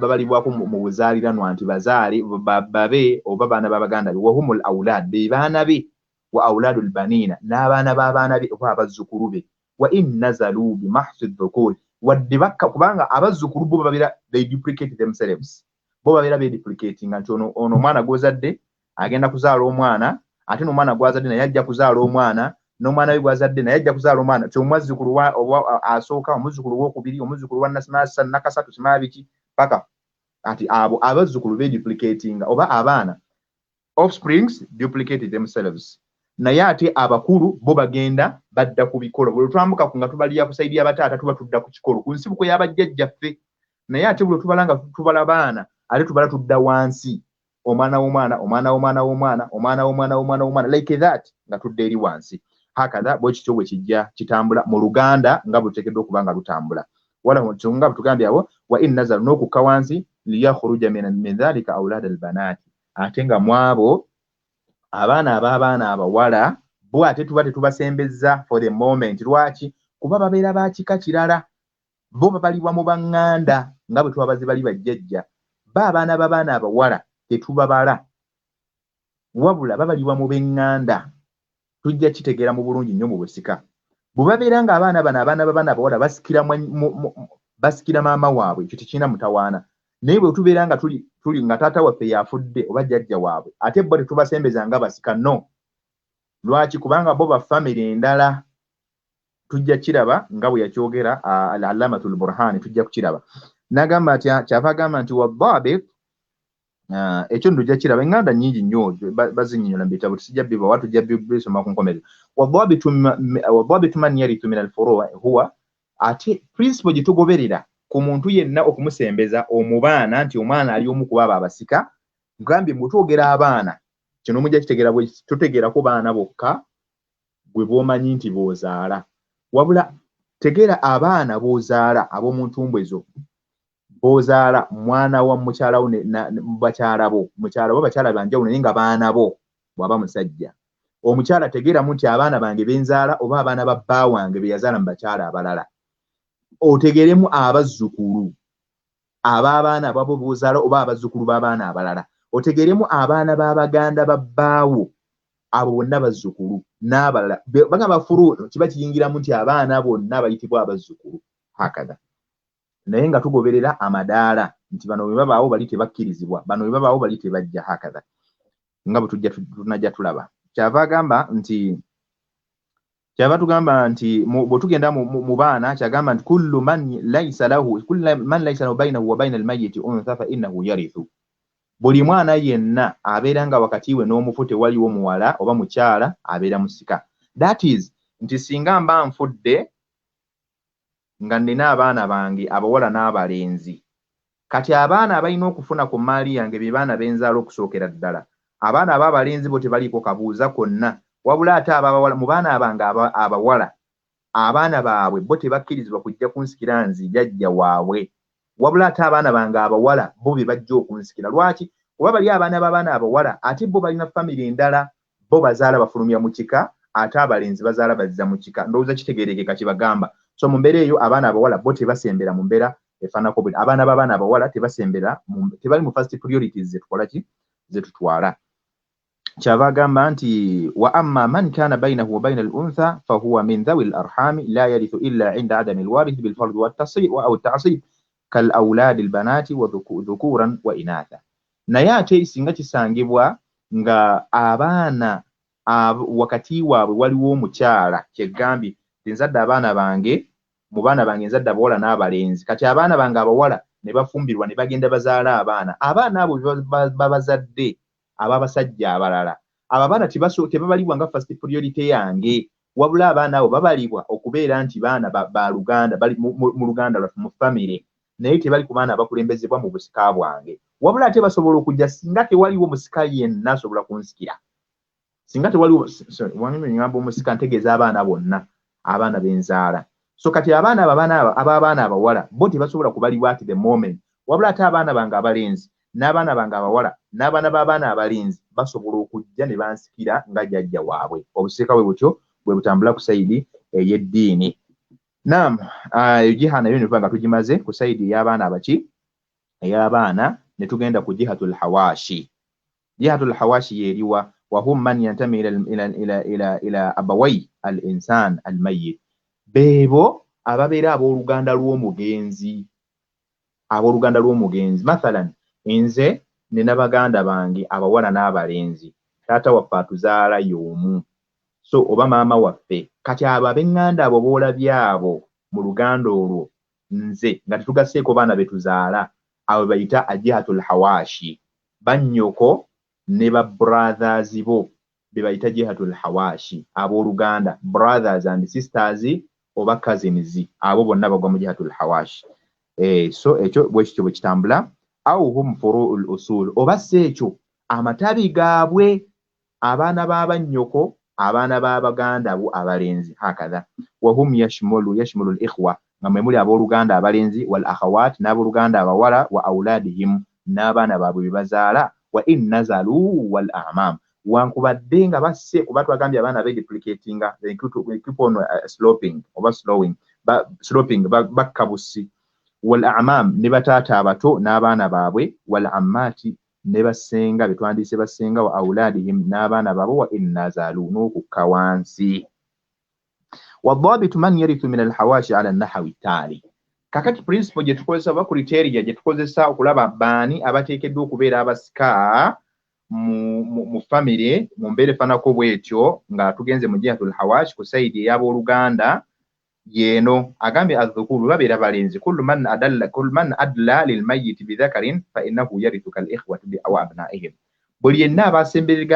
babalibwako mu buzaaliranwa nti bazaale babe oba baana b'abaganda be. Wahumul aulad, be baana be. Wa auladul banina, n'abaana b'abaana be oba abazzukulu be. Wa in nazalu bimahsi dhukuri, wadde bakka, kubanga abazzukulu bo babeera they duplicate themselves, bo babeera beduplicatinga nti ono omwana gw'ozadde agenda kuzaala omwana, ate n'omwana gw'azadde naye ajja kuzaala omwana, n'omwana we gw'azadde naye ajja kuzaala omwana. Ti omwazzukulu asooka, omuzzukulu w'okubiri, omuzzukulu wa nakasatu, simaa biki paka ati abo abazzukulu beduplicatinga oba abaana offsprings duplicate themselves. Naye ate abakulu bo bagenda badda ku bikolo. Bwe twambuka nga tubalira ku sayidi y'abataata, tuba tudda ku kikolo, ku nsibuko y'abajjajjaffe. Naye ate bwe tubala nga tubala baana, ate tubala tudda wansi, omwana w'omwana, omwana w'omwana w'omwana, omwana w'omwana w'omwana w'omwana, like that, nga tudda eri wansi. Hakadha, bwe kityo bwe kijja kitambula mu Luganda nga bwe luteekeddwa okuba nga lutambula. Wala nga bwe tugambye awo, wa in nazalu, n'okukka wansi, liyakhruja min dhalika aulad albanaati, ate nga mwabo abaana ab'abaana abawala bo ate tuba tetubasembezza for the moment. Lwaki? Kuba babeera ba kika kirala, bo babalibwa mu baŋŋanda nga bwe twabaze bali bajjajja. Ba abaana b'abaana abawala tetubabala, wabula babalibwa mu b'eŋŋanda. Tujja kitegeera mu bulungi nnyo mu busika. Bwe babeera nga abaana bano abaana b'abaana abawala basikira maama waabwe, ekyo tekirina mutawaana. Naye bwe tubeera nga tuli nga taata waffe yafudde oba jjajja waabwe, ate bo tetubasembeza nga basika, no. Lwaki? Kubanga bo ba famire endala. Tujja kiraba nga bwe yakyogera al Allamatul Burhani, tujja kukiraba. N'agamba atya? Kyava agamba nti wadabit, ekyo nno tujja kiraba. Eŋŋanda nnyingi nnyo bazinnyonnyola mu bitabo, tusijja bibawa, tujja bisoma ku nkomerero. Wadabitu man yarithu min alfuru huwa, ate principle gye tugoberera ku muntu yenna okumusembeza omubaana nti omwana ali omu ku abo abasika. Ngambye bwe twogera abaana, kino mujja kitegeera, bwe tutegeerako baana bokka gwe bw'omanyi nti b'ozaala, wabula tegeera abaana b'ozaala ab'omu ntumbwe zo, b'ozaala mwana wa mukyala wo, bakyala bo, mukyala bo, bakyala banjawulo naye nga baana bo. Bw'aba musajja omukyala, tegeeramu nti abaana bange benzaala oba abaana ba bba wange be yazaala mu bakyala abalala. Otegeeremu abazzukulu ab'abaana ababo b'ozaala oba abazzukulu b'abaana abalala. Otegeeremu abaana b'abaganda ba bbaawo, abo bonna bazzukulu n'abalala. Bagamba furu kiba kiyingiramu nti abaana bonna bayitibwa abazzukulu. Hakadha, naye nga tugoberera amadaala nti bano bwe babaawo bali tebakkirizibwa, bano bwe babaawo bali tebajja. Hakadha nga bwe tujja tunajja tulaba. Kyava agamba nti, kyava tugamba nti bwe tugenda mu baana, kyagamba nti kullu man laysa lahu bainahu wa baina almayyiti untha fa innahu yarithu, buli mwana yenna abeera nga wakati we n'omufu tewaliwo muwala oba mukyala, abeera musika. That is nti singa mba nfudde nga nnina abaana bange abawala n'abalenzi, kati abaana abalina okufuna ku mmaali yange be baana benzaala okusookera ddala. Abaana ab'abalenzi bo tebaliiko kabuuza konna, wabula ate ababawala, mu baana bange abawala, abaana baabwe bo tebakkirizibwa kujja kunsikira nzi jjajja waabwe, wabula ate abaana bange abawala bo be bajja okunsikira. Lwaki? Kuba bali abaana b'abaana abawala ate bo balina famire endala, bo bazaala bafulumya mu kika, ate abalenzi bazaala bazza mu kika. Ndowooza kitegeerekeka kibagamba. So mu mbeera eyo abaana abawala bo tebasembera mu mbeera efaananako bwe. Abaana b'abaana abawala tebasembera, tebali mu first priorities zetukola ki, zetutwala. Kyava agamba nti wa amma man kana bainahu wa baina al-untha fahuwa min dhawi al-arhami la yarithu illa inda adami al-warith bilfard au at-ta'sib kal awladi al-banati wa dhukuran wa inatha. Naye ate singa kisangibwa nga abaana wakati waabwe waliwo omukyala, kyegambye nzadde abaana bange, mu baana bange nzadde abawala n'abalenzi, kati abaana bange abawala ne bafumbirwa ne bagenda bazaala abaana, abaana abo babazadde ab'abasajja abalala, abo abaana tebabalibwa nga first priority yange, wabula abaana abo babalibwa okubeera nti baana ba luganda, bali mu luganda lwaffe, mu famire, naye tebali ku baana abakulembezebwa mu busika bwange. Wabula ate basobola okujja singa tewaliwo musika yenna asobola kunsikira. Singa tewaliwo, ngamba omusika ntegeeza abaana bonna, abaana b'enzaala. So kati abaana abo, abaana abawala bo tebasobola kubalibwa at the moment, wabula ate abaana bange abalenzi n'abaana bange abawala n'abaana b'abaana abalenzi basobola okujja ne bansikira nga jjajja waabwe. Obusika bwe butyo bwe butambula ku side ey'eddiini. Naam, jiha nayo netuba nga tugimaze ku side ey'abaana abaki, ey'abaana, ne tugenda ku jihatul hawashi. Jihatul hawashi yeeriwa? Wahum man yantami ila abawai al insan al mayyit, beebo ababeera abooluganda lw'omugenzi, abooluganda lw'omugenzi. Mathalan, nze nina baganda bange abawala n'abalenzi, taata waffe atuzaala y'omu, so oba maama waffe. Kati abo ab'eŋŋanda abo boolabye abo mu luganda olwo, nze nga tetugasseeko baana be tuzaala, abo bayita ajihatul hawashi. Bannyoko ne ba brothers bo be bayita jihatul hawashi, abooluganda, brothers and sisters oba cousins, abo bonna bagwa mu jihatul hawashi. So ekyo bwe kityo bwe kitambula. Au hum furuul usul, oba si ekyo amatabi gaabwe, abaana b'abannyoko, abaana b'abaganda bo abalenzi. Hakadha wahum yashmulu al-ikhwa, nga mwe muli abooluganda abalenzi, wal akhawat, n'abooluganda abawala, wa auladihim, n'abaana baabwe be bazaala, wa in nazalu, wal a'mam, wankubadde nga basse, kuba twagambye abaana beduplicatinga, they keep on sloping oba slowing, sloping, bakka busi. Wal a'mam, ne bataata abato n'abaana baabwe, wal ammaati, ne bassenga betwandiise bassenga, wa auladihim, n'abaana baabwe, wa in nazalu, n'okukka wansi. Wadhabitu man yarithu min alhawashi ala nahawi taali. Kakati principle gye tukozesa oba criteria gye tukozesa okulaba baani abateekeddwa okubeera abasika mu famire mu mbeera efaanako bwetyo nga tugenze mu jihatul hawash, ku side ey'abooluganda, yeeno agambye adhukuru, babeera balenzi, kullu man adalla, kullu man adla lilmayiti bidhakarin fa innahu yarithu kal ikhwati wa abnaihim. Buli yenna aba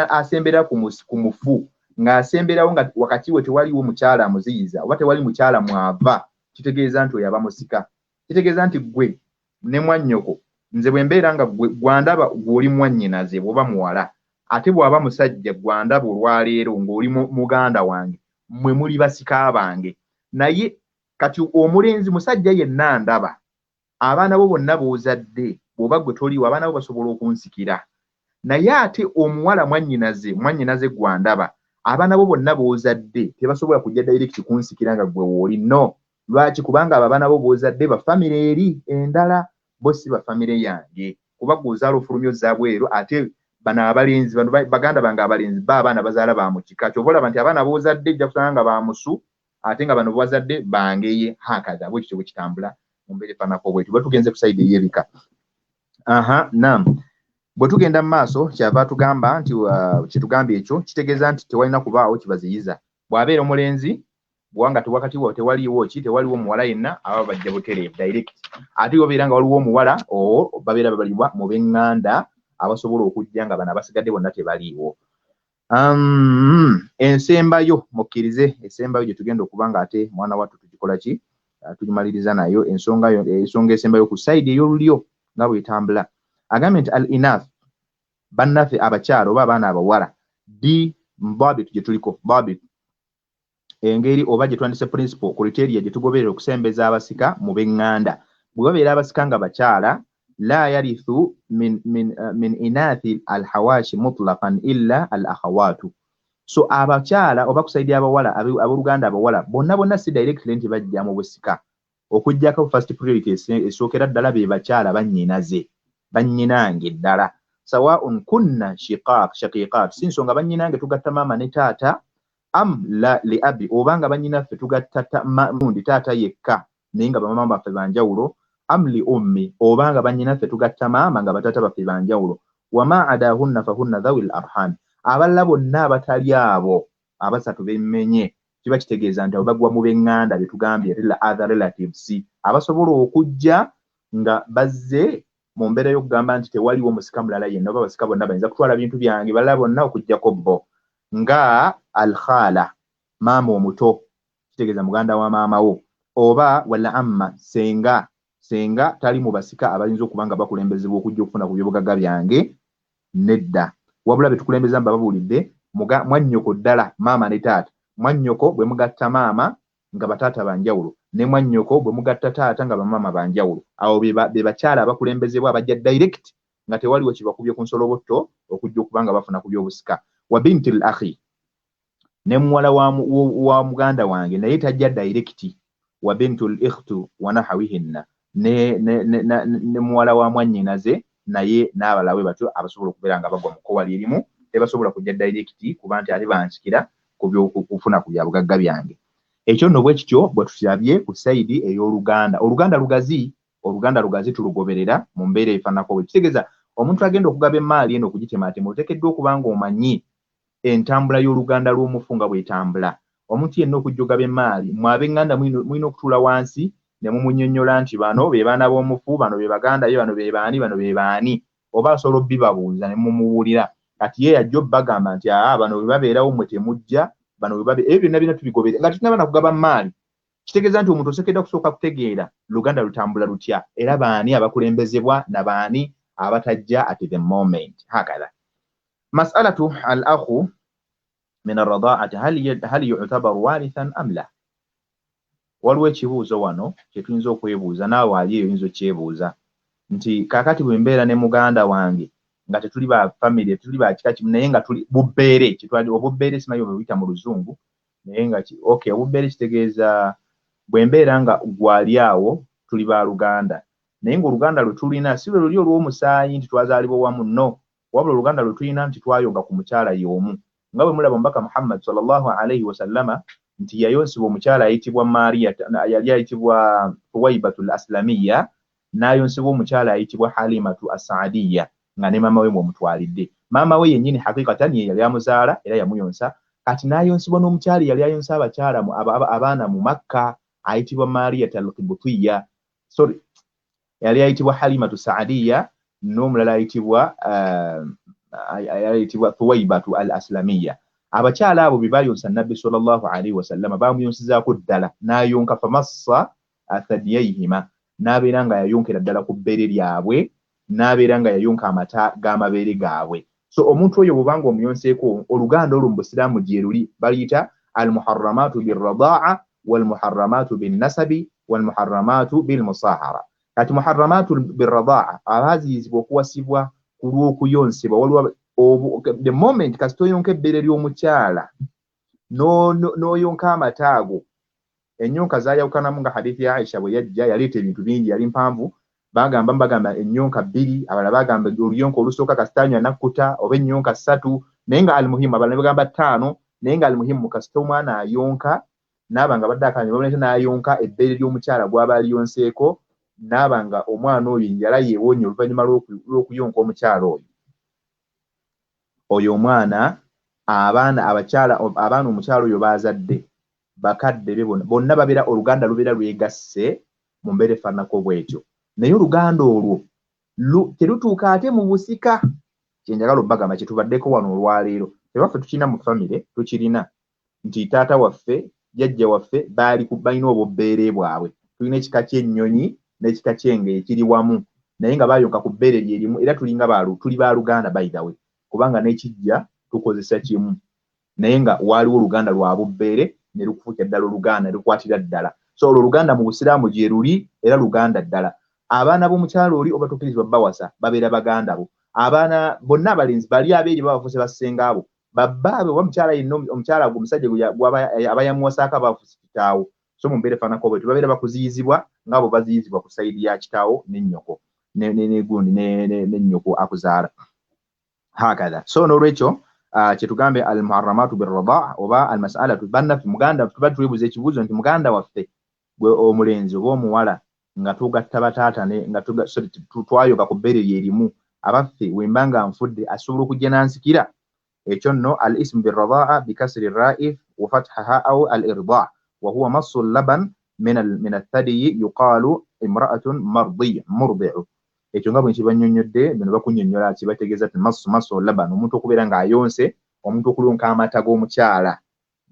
asemberera ku mufu, ng'asemberawo nga wakati we tewaliwo mukyala amuziyiza oba tewali mukyala mwava, kitegeeza nti oyo aba musika. Kitegeeza nti ggwe ne mwannyoko, nze bwe mbeera nga gwe gwandaba gw'oli mwannyinaze bw'oba muwala, ate bw'aba musajja gwandaba olwaleero ng'oli muganda wange, mmwe muli basika bange. Naye kati omulenzi musajja yenna ndaba, abaana bo bonna b'ozadde, bw'oba gwe toliiwo, abaana bo basobola okunsikira. Naye ate omuwala mwannyinaze gwandaba, abaana bo bonna b'ozadde tebasobola kujja direct kunsikira nga gwe wooli. No, lwaki? Kubanga abo abaana bo b'ozadde ba famire eri endala, bo si ba famire yange, kuba gw'ozaala ofulumya ozza bweru. Ate bano abalenzi bano baganda bange abalenzi ba abaana bazaala ba mu kika. Kyova olaba nti abaana b'ozadde ojja kusanga nga ba musu, ate nga bano bazadde bangeye. Hakaza bwe kityo bwe kitambula mu mbeera efaanako bwetyo bwe tugenze ku side ey'ebika. Aha, nam bwe tugenda mu maaso, kyava tugamba nti kyetugambye ekyo kitegeeza nti tewalina kubaawo kibaziyiza. Bw'abeera omulenzi, bwanga wakati wo tewaliiwo ki, tewaliwo muwala yenna, aba bajja butereevu direct. Ate obeera nga waliwo omuwala, oo babeera babalibwa mu b'eŋŋanda abasobola okujja nga bano abasigadde bonna tebaliiwo. Ensembayo, mukkirize, esembayo gye tugenda okuba nga ate mwana wattu tugikola ki, tugimaliriza nayo ensonga yo, ensonga esembayo ku side ey'olulyo nga bwetambula. Agambye nti al inath, bannaffe abakyala oba abaana abawala, d mbabit gye tuliko, babit engeri oba gye twandise principle, criteria gye tugoberera okusembeza abasika mu b'eŋŋanda. Bwe babeera abasika nga bakyala, la yarithu min inathi alhawashi mutlaqan illa al akhawatu. So abakyala oba ku side abawala, abooluganda abawala bonna bonna si directly nti bajja mu busika, okuggyako first priority esookera ddala be bakyala bannyinaze, bannyinange ddala, sawaun kunna shiqaq shaqiqat, si nsonga bannyinange tugatta maama ne taata, am la li abi, oba nga bannyinaffe tugatta gundi taata yekka naye nga bamaama baffe banjawulo, am li ummi, oba nga bannyinaffe tugatta maama nga bataata baffe banjawulo. Wama adahunna fahunna dhawil arham, abalala bonna abatali abo abasatu bemmenye, kiba kitegeeza nti abo bagwa mu b'eŋŋanda be tugambye other relatives abasobola okujja nga bazze mu mbeera y'okugamba nti tewaliwo musika mulala yenna oba basika bonna bayinza kutwala bintu byange balala bonna okuggyako bo. Nga alkhala, maama omuto, kitegeeza muganda wa maama wo, oba wala amma, senga. Senga tali mu basika abayinza okuba nga bakulembezebwa okujja okufuna ku byobugagga byange, nedda. Wabula be tukulembeza mba babuulidde Mwannyoko ddala maama ne taata, mwannyoko bwe mugatta maama nga bataata banjawulo, ne mwannyoko bwe mugatta taata nga bamaama banjawulo. Awo be bakyala abakulembezebwa abajja direct nga tewaliwo kibakubye ku nsolobotto okujja okuba nga bafuna ku byobusika. Wa binti l akhi, ne muwala wa muganda wange naye tajja direct. Wa bintu l ikhtu wa nahawihinna, ne muwala wa mwannyinaze naye n'abalala bwe batyo abasobola okubeera nga bagwa mu kkowa lyerimu, tebasobola kujja direct kuba nti ate bansikira ku byokufuna ku byabugagga byange. Ekyo nno bwe kityo bwe tukirabye ku sayidi ey'oluganda. Oluganda lugazi, oluganda lugazi tulugoberera mu mbeera efaananako bwe. Kitegeeza omuntu agenda okugaba emmaali eno okugitemaatema, oteekeddwa okuba ng'omanyi entambula y'oluganda lw'omufu nga bw'etambula. Omuntu yenna okujja ogaba emmaali, mmwe ab'eŋŋanda mulina okutuula wansi ne mumunnyonnyola nti bano be baana b'omufu, bano be baganda be, bano be baani, bano be baani. Oba asobola obbibabuuza ne mumubuulira. Kati ye yajja obbagamba nti aa bano bwe babeerawo mmwe temujja, bano bwe babe, ebyo byonna byonna tubigoberera nga tetunnaba na kugaba mmaali. Kitegeeza nti omuntu osekeddwa kusooka kutegeera luganda lutambula lutya, era baani abakulembezebwa na baani abatajja at the moment. Hakadha mas'alatu al akhu min arradaati hal yu'tabaru warithan am la. Waliwo ekibuuzo wano kye tuyinza okwebuuza, naawe ali eyo oyinza okyebuuza nti kaakati bwe mbeera ne muganda wange nga tetuli ba famire, tetuli ba kika kimu, naye nga tuli bubbeere, kyetwali obubbeere, simanyi bwe buyita mu Luzungu, naye nga okay, obubbeere kitegeeza bwe mbeera nga gwali awo tuli ba luganda, naye ng'oluganda lwe tulina si lwe luli olw'omusaayi nti twazaalibwa wamu, no, wabula oluganda lwe tulina nti twayonka ku mukyala y'omu. Nga bwe mulaba omubaka Muhammad sallallahu alaihi wasallama nti yayonsebwa omukyala ayitibwa Maria, yali ayitibwa Thuwaibatul Aslamiya, n'ayonsebwa omukyala ayitibwa Halimatu Assaadiya, nga ne maama we mw'omutwalidde. Maama we yennyini hakikatan ye yali amuzaala era yamuyonsa. Kati n'ayonsebwa n'omukyala eyali ayonsa abakyala abaana mu Makka ayitibwa Maria Al-Qibtiyya, sorry, yali ayitibwa Halimatu Saadiya, n'omulala ayitibwa Thuwaibatu Al-Aslamiya. Abakyala abo be bayonsa Nabbi sallallahu alaihi wasallama, bamuyonsezaako ddala n'ayonka famassa athadiyayhima, n'abeera nga yayonkera ddala ku bbeere lyabwe, n'abeera nga yayonka amata g'amabeere gaabwe. So omuntu oyo bw'obanga omuyonseeko, oluganda olwo mu Busiraamu gye luli, baluyita almuharramatu birradaa walmuharramatu binnasabi walmuharramatu bilmusahara. Kati muharramatu birradaa abaaziyizibwa okuwasibwa ku lw'okuyonsebwa. Waliwo the moment kasita oyonka ebbeere ly'omukyala n'oyonka amata ago, ennyonka zaayawukanamu nga hadithi ya Aisha bwe yajja yaleeta ebintu bingi, yali mpanvu. Bagamba bagamba ennyonka bbiri, abalala bagamba oluyonka olusooka kasita anywa nakkuta, oba ennyonka ssatu, naye nga almuhimu, abalala ne bagamba ttaano, naye nga almuhimu kasita omwana ayonka n'aba nga badde akanya bamuleeta n'ayonka ebbeere ly'omukyala gw'aba aliyonseeko, n'aba nga omwana oyo enjala yeewonye oluvannyuma lw'okuyonka omukyala oyo. Oyo omwana, abaana abakyala, abaana omukyala oyo baazadde bakadde be bonna bonna babeera oluganda lubeera lwegasse mu mbeera efaananako bw'etyo. Naye oluganda olwo terutuuka ate mu busika. Kye njagala obbagamba kye tubaddeko wano olwaleero, tebaffe tukirina mu famire, tukirina nti taata waffe, jjajja waffe baali balina obubbeere bwabwe. Tulina ekika ky'ennyonyi n'ekika ky'enge ekiri wamu, naye nga baayonka ku bbeere lye limu, era tulinga tuli baluganda by the way, kubanga n'ekijja tukozesa kimu, naye nga waaliwo oluganda lwa bubbeere ne lukufuukira ddala oluganda ne lukwatira ddala. So olwo oluganda mu Busiraamu gye luli, era luganda ddala. Abaana b'omukyala oli oba tokkirizibwa bawasa, babeera baganda bo. Abaana bonna abalenzi bali abeeri babafuuse bassenga abo, babbaabwe oba mukyala yenna, omukyala gwe omusajja gw'aba aba yamuwasaako aba afuuse kitaawo. So mu mbeera efaananako bwetyo babeera bakuziyizibwa nga bwe baziyizibwa ku sayidi ya kitaawo ne nnyoko ne gundi ne nnyoko akuzaala. Hakadha. So n'olwekyo kyetugambe almuharramatu birradaa oba almasalatu bannaffe muganda, tuba twebuuza ekibuuzo nti muganda waffe gwe omulenzi oba omuwala nga tugatta bataata ne nga twayoka ku bbeere lye limu, abaffe wemba nga nfudde asobola okujja n'ansikira? Ekyo nno al ismu birradaa bikasri raif wa fathaha au al irdaa wa huwa massu laban min athadiyi yuqalu imra'atun mardi murdi'u. Ekyo nga bwe nkibannyonnyodde, bino bakunnyonnyola kibategeeza nti massu laban, omuntu okubeera ng'ayonse, omuntu okulonka amata g'omukyala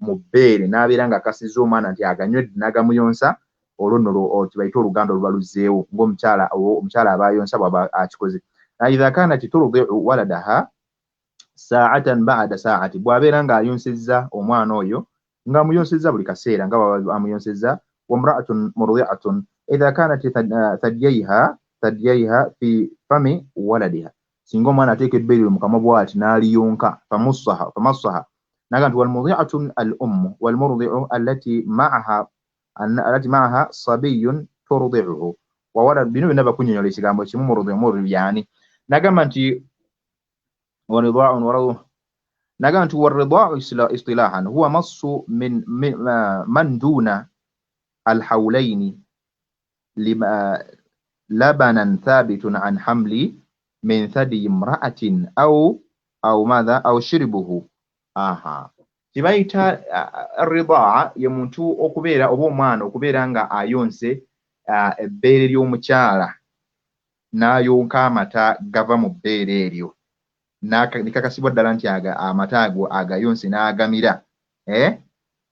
mu bbeere n'abeera ng'akasizza omwana nti aganywedde n'agamuyonsa, olwo nno kibayite oluganda oluba luzzeewo ng'omukyala omukyala aba ayonsa bw'aba akikoze. Idha kanat turdi'u waladaha, Sa'atan ba'da sa'ati, bw'abeera ng'ayonsezza omwana oyo ng'amuyonsezza buli kaseera nga amuyonsezza. Wa imra'atun murdi'atun idha kanat thadiyaiha fi fami waladiha, singa omwana ateeka ebbeere mu kamwa bw'ati n'aliyonka, famassaha naga nti walmurdi'atu al-ummu walmurdi'u allati ma'aha sabiyyun turdi'uhu wa walad. Bino byonna bakunnyonnyola ekigambo kimu murdi'u murdi yani. Nagamba nti warida'un waradu, nagamba nti warida'u istilahan huwa massu min man duna alhawlaini lima labanan thabitun an hamli min thadi imra'atin au madha au shirbuhu. Aha, kibayita ridaa ye muntu okubeera oba omwana okubeera nga ayonse ebbeere ly'omukyala n'ayonka amata gava mu bbeere eryo nekakasibwa ddala nti amata ago agayonse n'agamira,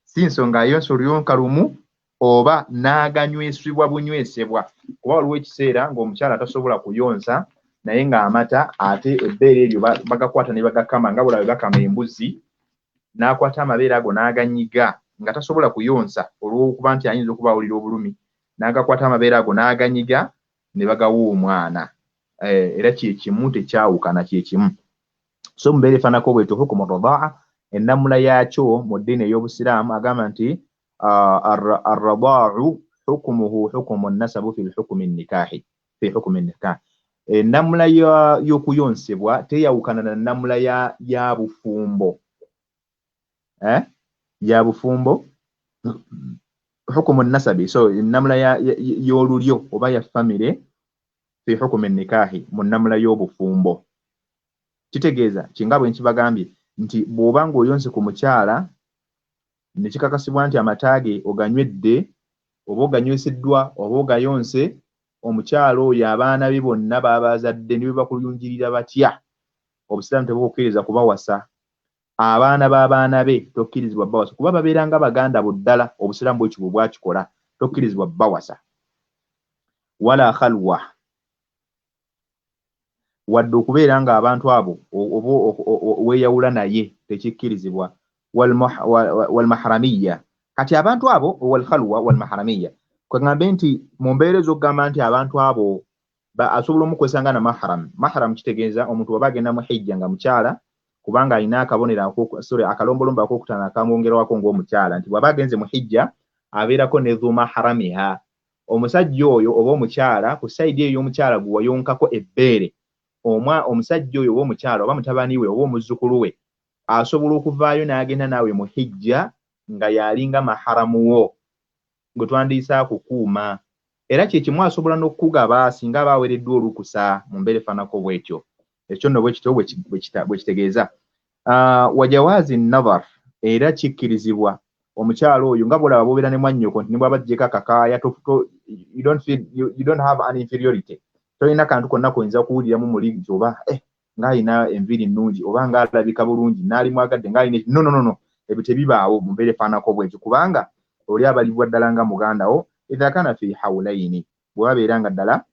si nsonga ayonse oluyonka lumu oba n'aganywesebwa bunywesebwa, kuba waliwo ekiseera ng'omukyala tasobola kuyonsa naye ng'amata ate ebbeere eryo bagakwata ne bagakama nga bw'olaba bakama embuzi, n'akwata amabeere ago n'aganyiga nga tasobola kuyonsa olw'okuba nti ayinza okuba awulira obulumi, n'agakwata amabeere ago n'aganyiga ne bagawa omwana. Era kye kimu tekyawukana, kye kimu. So mu mbeera efaananako bwetyo hukumu radaa, ennamula yaakyo mu ddiini ey'Obusiraamu agamba nti arradaau hukumuhu hukumu nasabu fi hukumi nikahi, fi hukumi nikahi. Ennamula y'okuyonsebwa teyawukana na nnamula ya bufumbo, ya bufumbo hukumu nasabi, so ennamula y'olulyo oba ya famire fi hukumi nikahi, mu nnamula y'obufumbo. Kitegeeza kinga bwe nkibagambye nti bw'oba ng'oyonse ku mukyala ne kikakasibwa nti amata ge oganywedde oba oganyweseddwa oba ogayonse, omukyala oyo abaana be bonna b'abazadde ne bwe bakuyungirira batya, Obusiraamu tebukukkiriza kubawasa. Abaana b'abaana be tokkirizibwa bawasa kuba babeera nga baganda bo ddala. Obusiraamu bwekyo bwe bwakikola, tokkirizibwa bawasa. Wala khalwa, wadde okubeera ng'abantu abo oba weeyawula naye tekikkirizibwa. Walmahramiya, kati abantu abo walkhalwa walmahramiya, kwegambe nti mu mbeera ez'okugamba nti abantu abo asobola omukozesa nga na mahram. Mahram kitegeeza omuntu bw'aba agenda mu hijja nga mukyala, kubanga alina akabonero akalombolombo ak'okutaano akamwongerwako ng'omukyala, nti bw'aba agenze mu hijja abeerako ne dhu mahramiha, omusajja oyo oba omukyala ku sayidi eyo y'omukyala gwe wayonkako ebbeere, omusajja oyo oba omukyala oba mutabani we oba omuzzukulu we asobola okuvaayo n'agenda naawe mu hijja nga y'alinga maharamu wo gwe twandiisa akukuuma. Era kye kimu asobola n'okukugaba singa aba aweereddwa olukusa mu mbeera efaananako bw'etyo. Ekyo nno bwe kityo bwe kitegeeza. Wajawaazi nazar, era kikkirizibwa omukyala oyo nga bw'olaba bw'obeera ne mwannyoko nti ne bw'aba aggyeko akakaaya you don't feel, you don't have an inferiority, tolina kantu konna koyinza kuwuliramu muli nti oba ng'alina enviiri nnungi oba ng'alabika bulungi n'alimwagadde ng'alina no no no no, ebyo tebibaawo mu mbeera efaananako bw'etyo, kubanga oli abalibwa ddala nga muganda wo. Idha kana fi hawlaini, bwe babeera nga ddala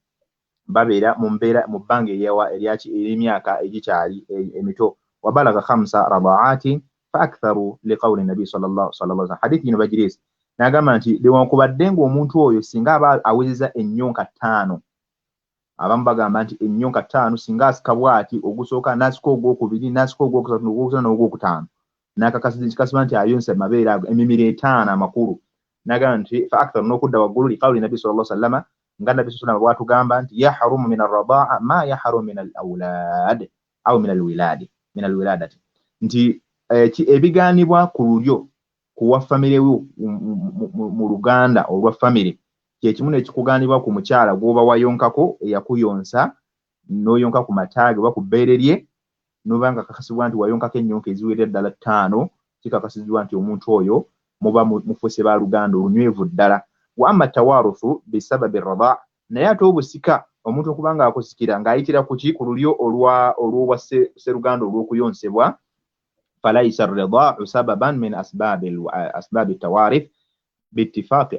babeera mu mbeera mu bbanga ery'emyaka egikyali emito. Wa balagha khamsa rada'atin fa aktharu liqawli nabi sallallahu alaihi wasallam. Hadithi ino bagireese n'agamba nti newankubadde ng'omuntu oyo singa aba awezezza ennyonka ttaano, abamu bagamba nti ennyonka ttaano singa asika bw'ati ogusooka n'asika ogwokubiri n'asika ogwokusatu n'ogwokusatu n'ogwokutaano n'akakasibwa nti ayonsa amabeere ago emimiro etaano amakulu, n'agamba nti fa aktharu n'okudda waggulu liqawli nabi sallallahu alaihi wasallam, nga nabbi sallallahu alaihi wasallam bw'atugamba nti yahrumu min arradaa ma yahrumu min al-awlad aw min alwiladi min alwiladati, nti ebigaanibwa ku lulyo kuwa famire wo mu luganda olwa famire kye kimu n'ekikugaanibwa ku mukyala gw'oba wayonkako eyakuyonsa n'oyonka ku mata ge oba ku bbeere lye, n'oba nga kakasibwa nti wayonkako ennyonka eziwerera ddala ttaano, kikakasiddwa nti omuntu oyo muba mufuuse baluganda olunywevu ddala. Wa amma tawaruthu bisababi radaa, naye ate obusika omuntu okuba ng'akusikira ng'ayitira ku ki ku lulyo olw'obwa sseruganda olw'okuyonsebwa, falaisa ridaau sababan min asbaabi tawarith biittifaaqi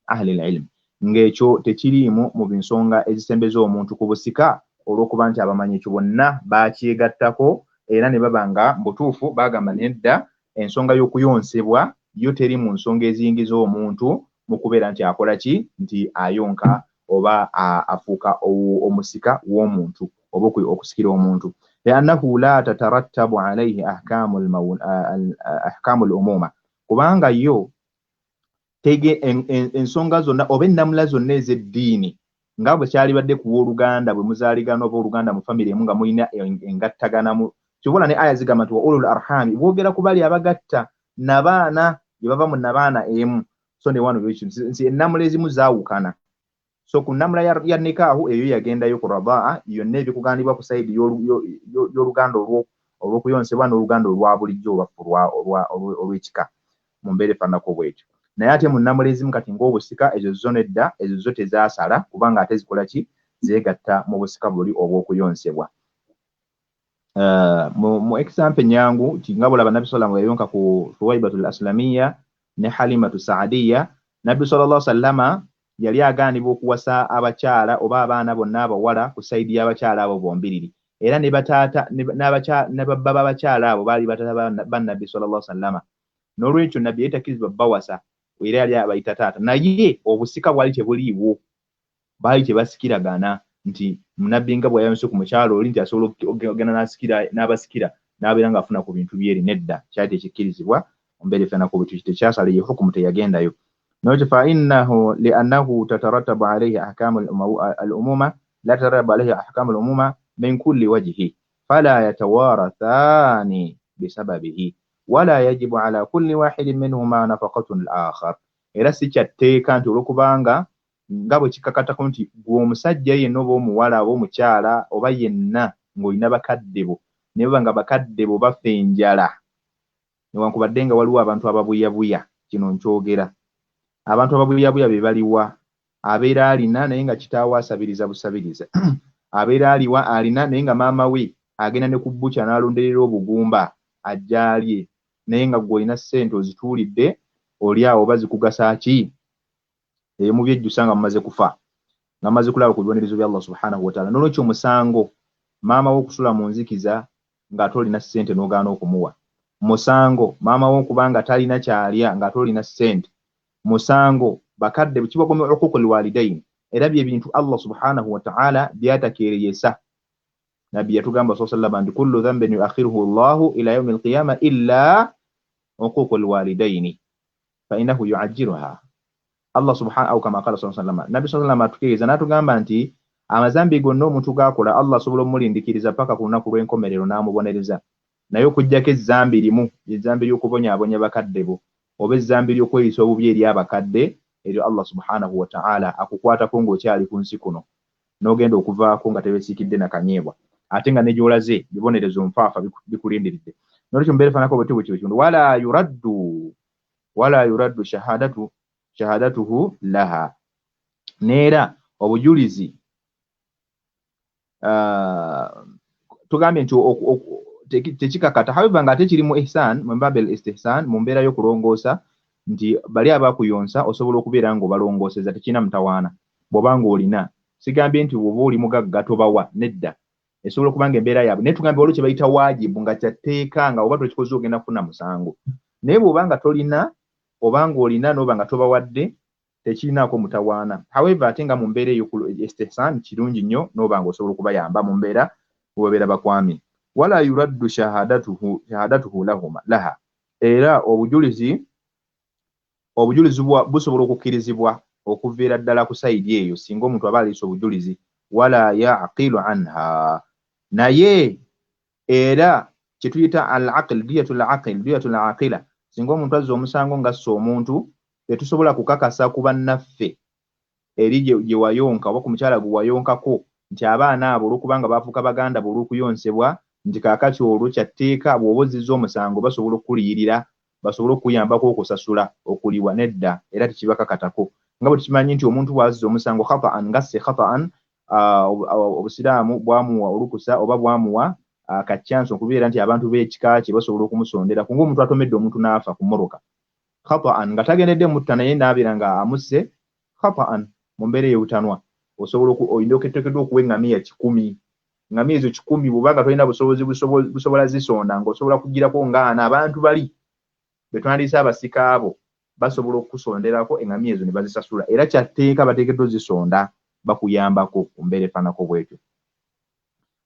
ahli lilm, ng'ekyo tekiriimu mu nsonga ezisembeza omuntu ku busika Olw'okuba nti abamanyi ekyo bonna bakyegattako era ne baba nga mbutuufu bagamba nedda, ensonga y'okuyonsebwa yo teri mu nsonga eziyingiza omuntu mu kubeera nti akola ki, nti ayonka oba afuuka omusika w'omuntu oba okusikira omuntu. Liannahu la tatarattabu alaihi ahkamu lumuma, kubanga yo ensonga zonna oba ennamula zonna ez'eddiini nga bwe kyalibadde ku wooluganda bwe muzaaligana oba oluganda mu famire emu nga mulina engattagana mu kyobola ne aya zigamba nti wa ulul arhami, boogera ku bali abagatta nabaana gye bava mu nabaana emu. So ne wano nti ennamula ezimu zaawukana. So ku nnamula ya nikaahu eyo yagendayo ku radaa yonna ebikugandibwa ku sayidi y'oluganda olw'okuyonsebwa n'oluganda olwa bulijjo olw'ekika mu mbeera efaananako bwetyo. Naye ate mu nnamula ezimu kati ng'obusika ezo zo nedda, ezo zo tezaasala kubanga ate zikola ki, zeegatta mu busika buli obw'okuyonsebwa. Mu example nyangu nga bulaba Nabbi sallallahu alaihi yayonka ku Thuwaibatul Aslamiya ne Halimatu Saadiya. Nabbi sallallahu alaihi wasallama yali agaanibwa okuwasa abakyala oba abaana bonna abawala ku sayidi y'abakyala abo bombiriri, era ne bataata ne babba b'abakyala abo baali bataata ba Nabbi sallallahu alaihi wasallama. N'olwekyo Nabbi yali takkirizibwa bawasa, era yali abayita taata, naye obusika bwali tebuliiwo, baali tebasikiragana nti Nabbi nga bw'ayonse ku mukyalo oli nti asobola okugenda n'abasikira n'abeera ng'afuna ku bintu byeri. Nedda, kyali tekikkirizibwa mu mbeera efaananako bwetyo, tekyasala ye hukumu teyagendayo. Nolwekyo fa innahu liannahu tatarattabu alaihi ahkamu al-umuma la tatarattabu alaihi ahkamu al-umuma min kulli wajhi fala yatawarathani bisababihi wala yajibu ala kulli wahidin minhuma nafaqatun al-akhar. Era si kyatteeka nti olwokubanga nga bwe kikakatako nti gwe omusajja yenna oba omuwala oba omukyala oba yenna ng'olina bakadde bo, naye baba nga bakadde bo bafa enjala, newankubadde nga waliwo abantu ababuyabuya, kino nkyogera, abantu ababuyabuya be baliwa, abeera alina naye nga kitaawe asabiriza busabiriza, abeera aliwa alina naye nga maama we agenda ne ku bukya n'alonderera obugumba ajja alye, naye nga gwe olina ssente ozituulidde oli awo oba zikugasa ki? Eyo mubyejjusa nga mumaze kufa, nga mumaze kulaba ku bibonerezo bya Allah subhanahu wa ta'ala. N'olwekyo omusango maama wo okusula mu nzikiza ng'ate olina ssente n'ogaana okumuwa, musango maama wo okuba nga talina kyalya ng'ate olina ssente, musango bakadde kibagomya uququl walidain. Era bye bintu Allah subhanahu wa ta'ala byatakeereyesa. Nabbi yatugamba sallallahu alaihi wasallam nti kullu dhanbin yuakhiruhu Allahu ila yawmi alqiyama illa uququl walidaini fa innahu yuajjiruha Allah subhanahu au kama qala sallallahu alaihi wasallam. Nabbi sallallahu alaihi wasallam atutegeeza n'atugamba nti amazambi gonna omuntu g'akola Allah asobola omulindikiriza paka ku lunaku lw'enkomerero n'amubonereza, naye okuggyako ezzambi limu, ezzambi ly'okubonyaabonya bakadde bo oba ezzambi ly'okweyisa obubi eri abakadde, eryo Allah subhanahu wa ta'ala akukwatako ng'okyali ku nsi kuno n'ogenda okuvaako nga teweesiikidde na kanyeebwa, ate nga ne gy'olaze bibonerezo nfaafa bikulindiridde. N'olwekyo mbeera efaananako bwetyo bwetyo bwetyo. Wala yuraddu shahadatuhu laha, neera obujulizi tugambye nti tekikakata, however nga ate kiri mu ihsan, mu babel istihsan, mu mbeera y'okulongoosa nti bali abakuyonsa osobola okubeera ng'obalongooseza, tekirina mutawaana bw'oba ng'olina. Sigambye nti bw'oba oli mugagga tobawa, nedda, esobola okuba nga embeera yaabwe, naye tugambye waliwo kye bayita waajibu nga kyatteeka nga oba tokikoze ogenda kufuna musango, naye bw'oba nga tolina oba ng'olina n'oba nga tobawadde tekirinaako mutawaana. However ate nga mu mbeera eyo istihsan kirungi nnyo n'oba ng'osobola okubayamba mu mbeera webabeera bakwamye. Wala yuraddu shahadatuhu laha, era obujulizi busobola okukkirizibwa okuviira ddala ku sayidi eyo singa omuntu aba aleese obujulizi. Wala yaqilu anha, naye era kye tuyita al-aql, diyatul aqil, diyatul aqila, singa omuntu azza omusango ng'assa omuntu, tetusobola kukakasa ku bannaffe eri gye wayonka oba ku mukyala gwe wayonkako nti abaana abo olw'okubanga baafuuka baganda bo olw'okuyonsebwa, nti kaakati olwo kyatteeka bw'oba ozizza omusango basobola okukuliyirira, basobole okuyambako okusasula okuliwa. Nedda, era tekibakakatako, nga bwe tukimanyi nti omuntu bw'azza omusango khata'an ng'asse khata'an, obusiraamu bwamuwa olukusa oba bwamuwa ka chance okubeera nti abantu b'ekika kye basobola okumusondera ku ng'omuntu atomedde omuntu n'afa ku mmotoka khata'an nga tagendedde mutta, naye n'abeera nga amusse khata'an mu mbeera ey'obutanwa, osobola olina oteekeddwa okuwa eŋŋamiya 100. Ngamiya ezo 100 bw'obanga tolina busobozi busobola zisonda, ng'osobola kugirako ngaana abantu bali betwandiise abasika abo basobola okukusonderako engamiya ezo ne bazisasula, era kyatteeka bateekeddwa ozisonda bakuyambako ku mbeera efaananako bwetyo.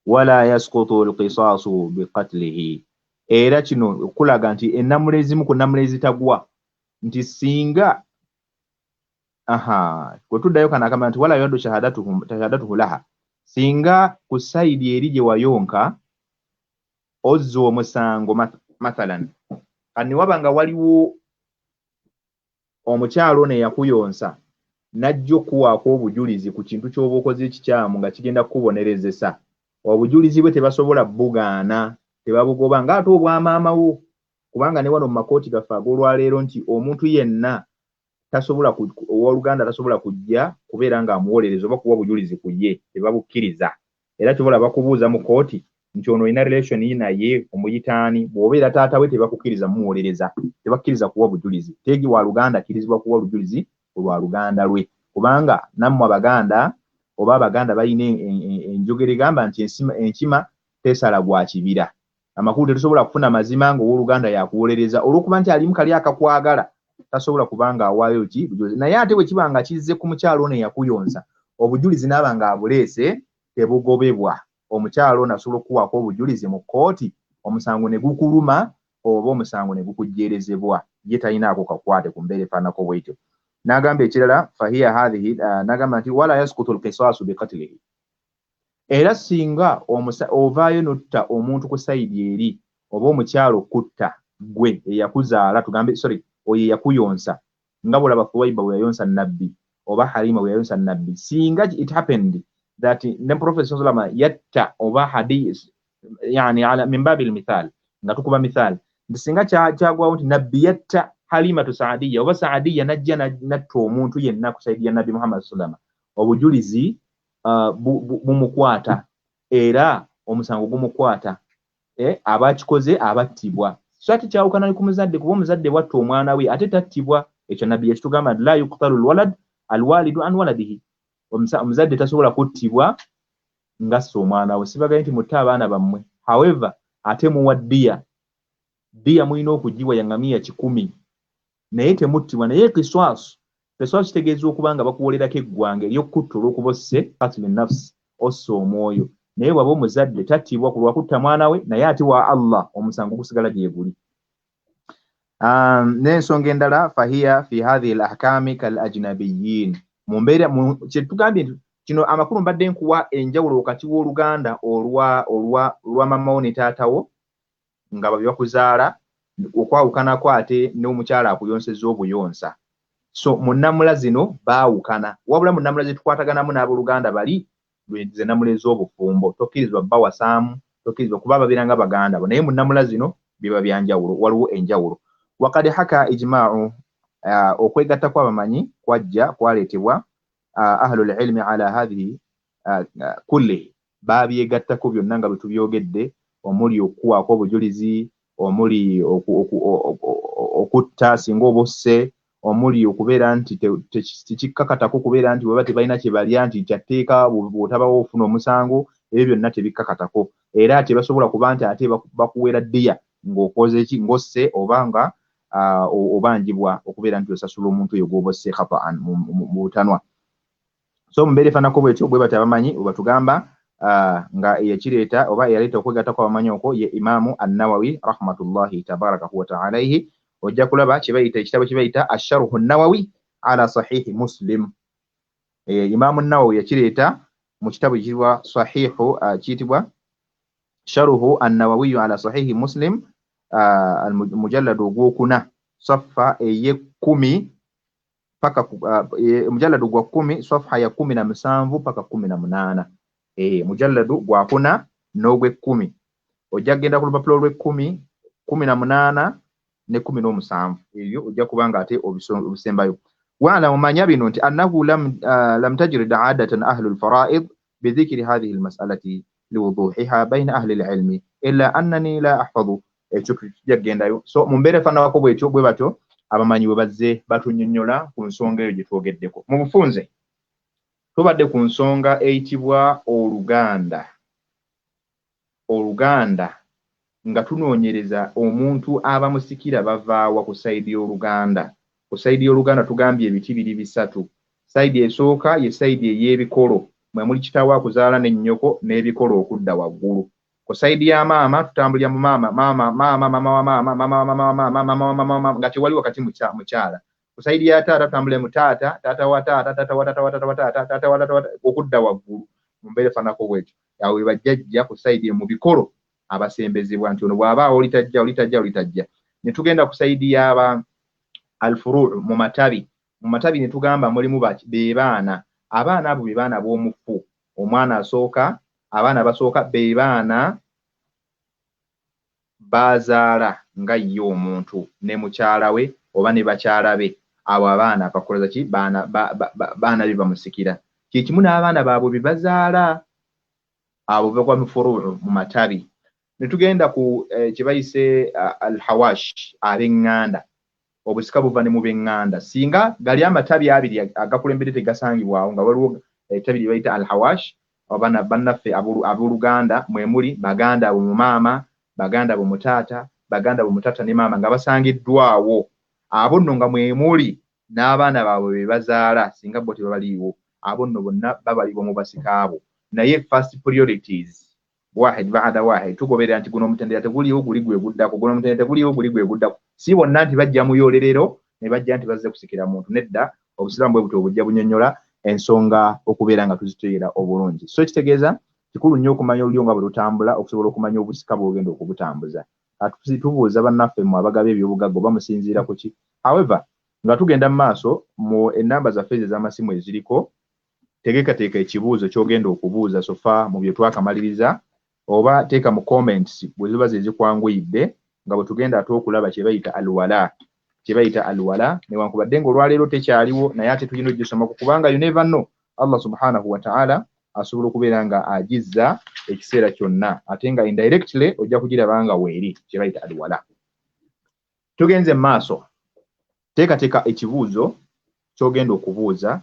Wala yasqutu alqisaasu biqatlihi, era kino okulaga nti ennamula ezimu ku nnamula ezitagwa nti singa aha bwe tuddayo kano akamba nti wala yuraddu shahadatuhu laha, singa ku sayidi eri gye wayonka ozza omusango mathalan kani waba nga waliwo omukyalo ono eyakuyonsa n'ajja okuwaako obujulizi ku kintu ky'oba okoze ekikyamu nga kigenda kukubonerezesa, obujulizi bwe tebasobola bugaana, tebabugoba ng'ate obwamaamawo, kubanga ne wano mu makooti gaffe ag'olwaleero nti omuntu yenna tasobola, owooluganda tasobola kujja kubeera ng'amuwolereza oba kuwa bujulizi ku ye, tebabukkiriza. Era kyobola bakubuuza mu kooti nti ono olina relation naye omuyitaani, bw'obeera taata we tebakukkiriza mumuwolereza, tebakkiriza kuwa bujulizi. Tegi wa luganda akkirizibwa kuwa bujulizi ku lwa luganda lwe, kubanga nammwe Abaganda oba Abaganda balina enjogera egamba nti enkima tesala gwa kibira. Amakulu tetusobola kufuna mazima ng'owooluganda yakuwolereza olw'okuba nti alimu kali akakwagala, tasobola kubanga awaayo ki bujulizi. Naye ate bwe kiba nga kizze ku mukyalo ono eyakuyonsa, obujulizi n'aba nga abuleese tebugobebwa. Omukyalo ono asobola okukuwaako obujulizi mu kkooti, omusango ne gukuluma oba omusango ne gukujjeerezebwa, ye talinaako kakwate ku mbeera efaananako bwetyo. N'agamba ekirala fahiya hathihi, n'agamba nti wala yaskutu alqisaasu biqatlihi, era singa ovaayo n'otta omuntu ku sayidi eri oba omukyalo okutta gwe eyakuzaala, tugambe sorry oyo eyakuyonsa, nga bw'olaba Thuwaiba bwe yayonsa Nabbi oba Halima bwe yayonsa Nabbi, singa it happened that the Prophet sallallahu yatta oba hadith, yani ala min babi almithal, nga tukuba mithal nti singa kyagwawo nti Nabbi yatta Halimatu Saadiya oba Saadiya najja natta omuntu yenna ku sayidi ya Nabbi Muhammad sallama, obujulizi bumukwata era omusango gumukwata, abakikoze abattibwa. So ate kyawukana ku muzadde, kuba omuzadde bwatta omwana we ate tattibwa. Ekyo Nabbi yakitugamba nti la yuqtalu lwalad alwalidu an waladihi, omuzadde tasobola kuttibwa ng'assa omwana we. Sibagaye nti mutte abaana bammwe, however ate muwa ddiya, ddiya mulina okugiwa ya ŋŋamiya 100, naye temuttibwa. Naye kiswasu, kiswasu kitegeeza okuba nga bakuwolerako eggwanga ery'okutta olw'okuba osse katulu nafsi, ossa omwoyo. Naye bw'aba omuzadde tattibwa ku lwakutta mwana we, naye ate wa Allah omusango gusigala gye guli. N'ensonga endala fahiya fi hathihi al ahkami kal ajnabiyin, mu mbeera kyetugambye nti kino amakulu mbadde nkuwa enjawulo wakati w'oluganda olwa mamawo ne taatawo nga babye bakuzaala, okwawukanako ate n'omukyala akuyonsezza obuyonsa. So mu nnamula zino baawukana, wabula mu nnamula zetukwataganamu n'abooluganda bali ze nnamula ez'obufumbo, tokkirizibwa bawasaamu, tokkirizibwa kuba babeera nga baganda bo, naye mu nnamula zino biba byanjawulo, waliwo enjawulo. Wakad haka ijmaau, okwegatta kw'abamanyi kwajja kwaleetebwa ahlul ilmi ala hathihi kullihi, baabyegattako byonna nga bwe tubyogedde, omuli okukuwaako obujulizi, omuli okutta singa oba osse, omuli okubeera nti tekikkakatako kubeera nti bweba tebalina kye balya nti kyatteeka bw'otabawo ofuna omusango, ebyo byonna tebikkakatako. Era tebasobola kuba nti ate bakuweera ddiya ng'okoze ki, ng'osse oba nga obanjibwa okubeera nti osasula omuntu oyo gw'oba osse khataan mu butanwa. So mu mbeera efaananako bwetyo bwe batyo abamanyi bwe batugamba, nga eyakireeta oba eyaleeta okwegatta kw'abamanyi okwo ye Imaamu Annawawi rahmatullahi tabarakahu wa alaihi. Ojja kulaba kye bayita ekitabo kye bayita Asharuhu Nawawi ala Sahihi Muslim. Imaamu Nawawi yakireeta mu kitabo kiyitibwa Sahihu, kiyitibwa Sharuhu Annawawiyu ala Sahihi Muslim, mujalladu ogwokuna safa ey'ekkumi paka mujalladu gwa 10 safha ya 17 paka 18. Mujalladu gwakuna n'ogw'ekkumi, ojja kugenda ku lupapula olw'ekkumi, 18 ne 17, ebyo ojja kuba nga ate obisembayo. Waalamu, manya bino nti annahu lam tajrid adatan ahlu lfaraid bidhikri hathihi lmasalati liwuduhiha baina ahli lilmi illa annani la ahfadhu, ekyo tujja kugendayo. So mu mbeera efaananako bwetyo bwe batyo abamanyi bwe bazze batunnyonnyola ku nsonga eyo gye twogeddeko. Mu bufunze tubadde ku nsonga eyitibwa oluganda. oluganda nga tunoonyereza omuntu abamusikira bavaawa ku sayidi y'oluganda. Ku sayidi y'oluganda tugambye ebiti biri bisatu. Sayidi esooka ye sayidi ey'ebikolo, mwe muli kitaawo akuzaala ne nnyoko n'ebikolo okudda waggulu. Ku sayidi ya maama tutambulira mu maama, maama, maama, maama wa maama, maama wa maama wa maama, maama wa maama wa maama, nga tewali wakati mukyala. Ku sayidi ya taata tutambulira mu taata, taata wa taata, taata wa taata wa taata wa taata, taata wa taata wa okudda waggulu mu mbeera efaananako bwetyo. Awo we bajjajja ku sayidi mu bikolo abasembezebwa nti ono bw'aba olitajja, olitajja, olitajja. Ne tugenda ku sayidi y'aba alfuruu mu matabi. Mu matabi ne tugamba mulimu be baana. Abaana abo be baana b'omufu. Omwana asooka, abaana basooka be baana bazaala nga ye omuntu ne mukyala we oba ne bakyala be. Abo abaana bakola ki? Baana be bamusikira. Kye kimu n'abaana baabwe be bazaala, abo bagwa mu furuu mu matabi. Ne tugenda ku kye bayise alhawash, ab'eŋŋanda. Obusika buva ne mu b'eŋŋanda. Singa gali amatabi abiri agakulembedde tegasangibwawo, nga waliwo ettabi lye bayita alhawash, oba bannaffe abooluganda mwe muli baganda abo mu maama, baganda abo mu taata, baganda abo mu taata ne maama nga basangiddwawo. Abo nno nga mwe muli n'abaana baabwe be bazaala, singa bo tebabaliiwo, abo nno bonna babalibwa mu basika abo. Naye first priorities wahid ba'da wahid, tugoberera nti guno omutendera teguliiwo, guli gwe guddako, guno omutendera teguliiwo, guli gwe guddako. Si bonna nti bajja mu yoolerero ne bajja nti bazze kusikira muntu, nedda. Obusiraamu bwe butyo obujja bunyonnyola ensonga okubeera nga tuzitegeera obulungi. So kitegeeza kikulu nnyo okumanya olulyo nga bwe lutambula okusobola okumanya obusika bw'ogenda okubutambuza. Ate tubuuza bannaffe mmwe abagaba ebyobugagga oba musinziira ku ki? However, nga tugenda mu maaso mu ennamba zaffe ezo ez'amasimu eziriko, tegeekateeka ekibuuzo ky'ogenda okubuuza sofa mu bye twakamaliriza, oba teeka mu comments bwe ziba ze zikwanguyidde, nga bwe tugenda ate okulaba kye bayita alwala. Kye bayita alwala, newankubadde ng'olwaleero tekyaliwo, naye ate tulina ogisomako kubanga you never know, Allah subhanahu wa ta'ala asobola okubeera nga agizza ekiseera kyonna, ate nga indirectly ojja kugiraba nga weeri, kye bayita alwala. Tugenze mu maaso, teekateeka ekibuuzo ky'ogenda okubuuza,